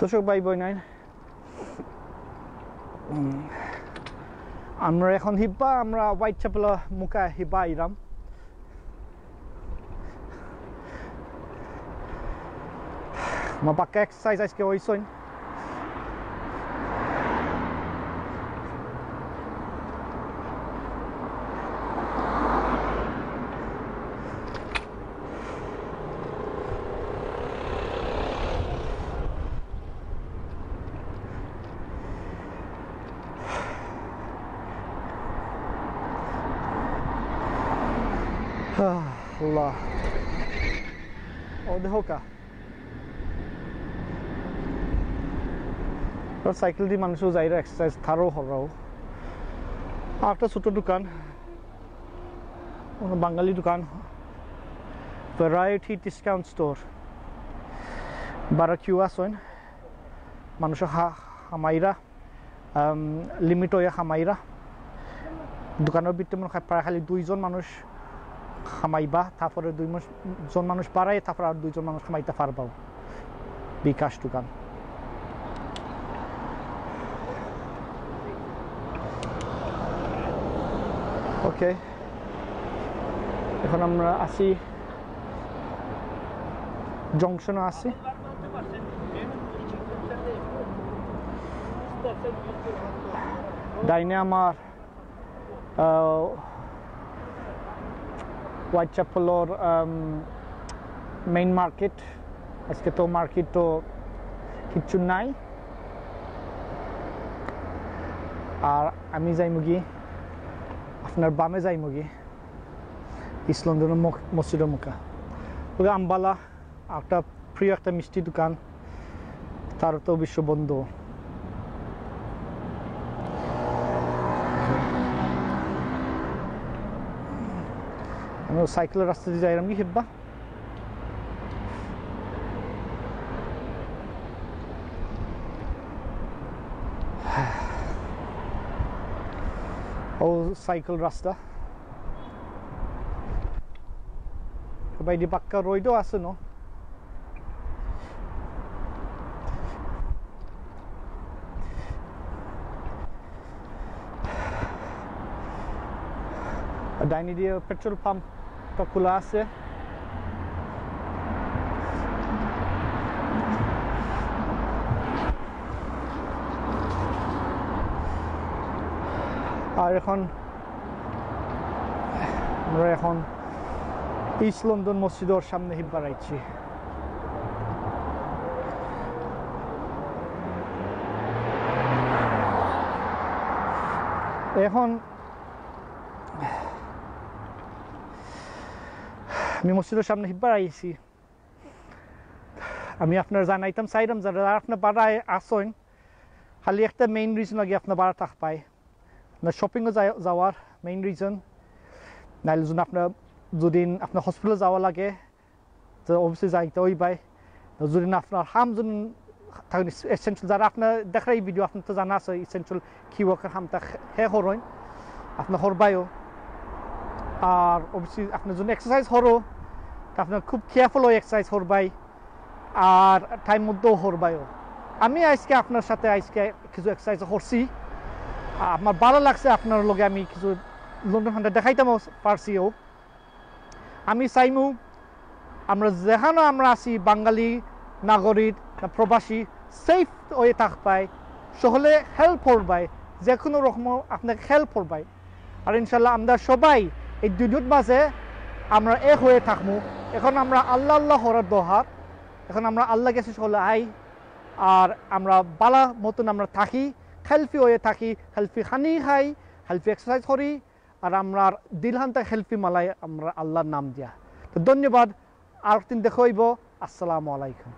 দর্শক ভাই বইনাইন, উম, আমরা এখন হিব্বা, আমরা হোয়াইট চ্যাপেল মুখা হিব্বা আইরাম। আমার পাক্কা এক্সারসাইজ আজকে হইছইন। আল্লাহ। ও দেখো কা। আর সাইকেল দি মানুষও যাইরা এক্সারসাইজ, তারও হরাও। আর একটা ছোট দোকান, কোনো বাঙালি দোকান, ভ্যারাইটি ডিসকাউন্ট স্টোর। বারো কিউ আসইন, মানুষ হা-, হামাইরা, আম, লিমিট হইয়া হামাইরা। দোকানের ভিতরে মনে হয় প্রায় খালি দুইজন মানুষ হামাইবা, তারপরে দুই মাস-, জন মানুষ বাড়াই, তারপরে আর দুইজন মানুষ হামাইতে পারবাও। বিকাশ দোকান। ওকে, এখন আমরা আছি, জংশনে আছি। ডাইনে আমার, আহ, হোয়াইট চ্যাপেলর, আম, মেইন মার্কেট। আজকে তো মার্কেট তো কিচ্ছু নাই। আর আমি যাইমুগি, আপনার বামে যাইমুগি, ইস্ট লন্ডনের মক-, মসজিদের মুখা। ওকে, আম্বালা, একটা প্রিয় একটা মিষ্টি দোকান, তার তো অবশ্য বন্ধ। আমি সাইকেলের রাস্তা দিয়ে যাইরাম কি হেব্বা। ও সাইকেল রাস্তা। ভাই, এটি পাক্কা রোডও আছে না? ডাইনি দিয়ে পেট্রোল পাম্পটা খোলা আছে। আর এখন আমরা এখন ইস্ট লন্ডন মসজিদর সামনে হিব্বার আইছি। এখন আমি মসজিদর সামনে হিব্বার আইছি। আমি আপনার জানাইতাম চাইরাম, যারা আপনার বাড়ায় আসইন, খালি একটা মেইন রিজন লাগে আপনার বাড়া থাকবায়। না শপিংও যাওয়ার মেইন রিজন, নাইলে যদি আপনার, যদি আপনার হসপিটাল যাওয়া লাগে, তো অবশ্যই যাইতে অইবায়। যদি না আপনার হাম যদি থাকেন এসেনশিয়াল, যারা আপনার দেখরা এই ভিডিও, আপনার তো জানা আছে এসেনশিয়াল কি ওয়ার্কার হামতা হে হরইন, আপনার হরবায়ও। আর অবশ্যই আপনার যদি এক্সারসাইজ হরো, তা আপনার খুব কেয়ারফুল হয়ে এক্সারসাইজ হরবায়, আর টাইম মধ্যেও হরবায়ও। আমি আজকে আপনার সাথে আজকে কিছু এক্সারসাইজ করছি, আমার ভালো লাগছে, আপনার লগে আমি কিছু লন্ডন ফান্ডা দেখাইতামও পারছিও। আমি চাইমু আমরা যেখানো আমরা আছি, বাঙালি, নাগরিক না প্রবাসী, সেফ হয়ে থাকবায়, সকলে হেল্প করবায়, যে কোনো রকম আপনাকে হেল্প করবায়। আর ইনশাল্লাহ আমরা সবাই এই দুনিয়ার মাঝে আমরা এক হয়ে থাকমু। এখন আমরা আল্লাহ আল্লাহ হরার দোহার, এখন আমরা আল্লাহ গেছে সকলে আই, আর আমরা বালা মতন আমরা থাকি, হেল্পি হয়ে থাকি, হেল্পি খানি খাই, হেল্পি এক্সারসাইজ করি, আর আমরা দিলহান্তা হেল্পি মালাই আমরা আল্লাহর নাম দিয়া। তো ধন্যবাদ, আর দিন দেখা হইব। আসসালামু আলাইকুম।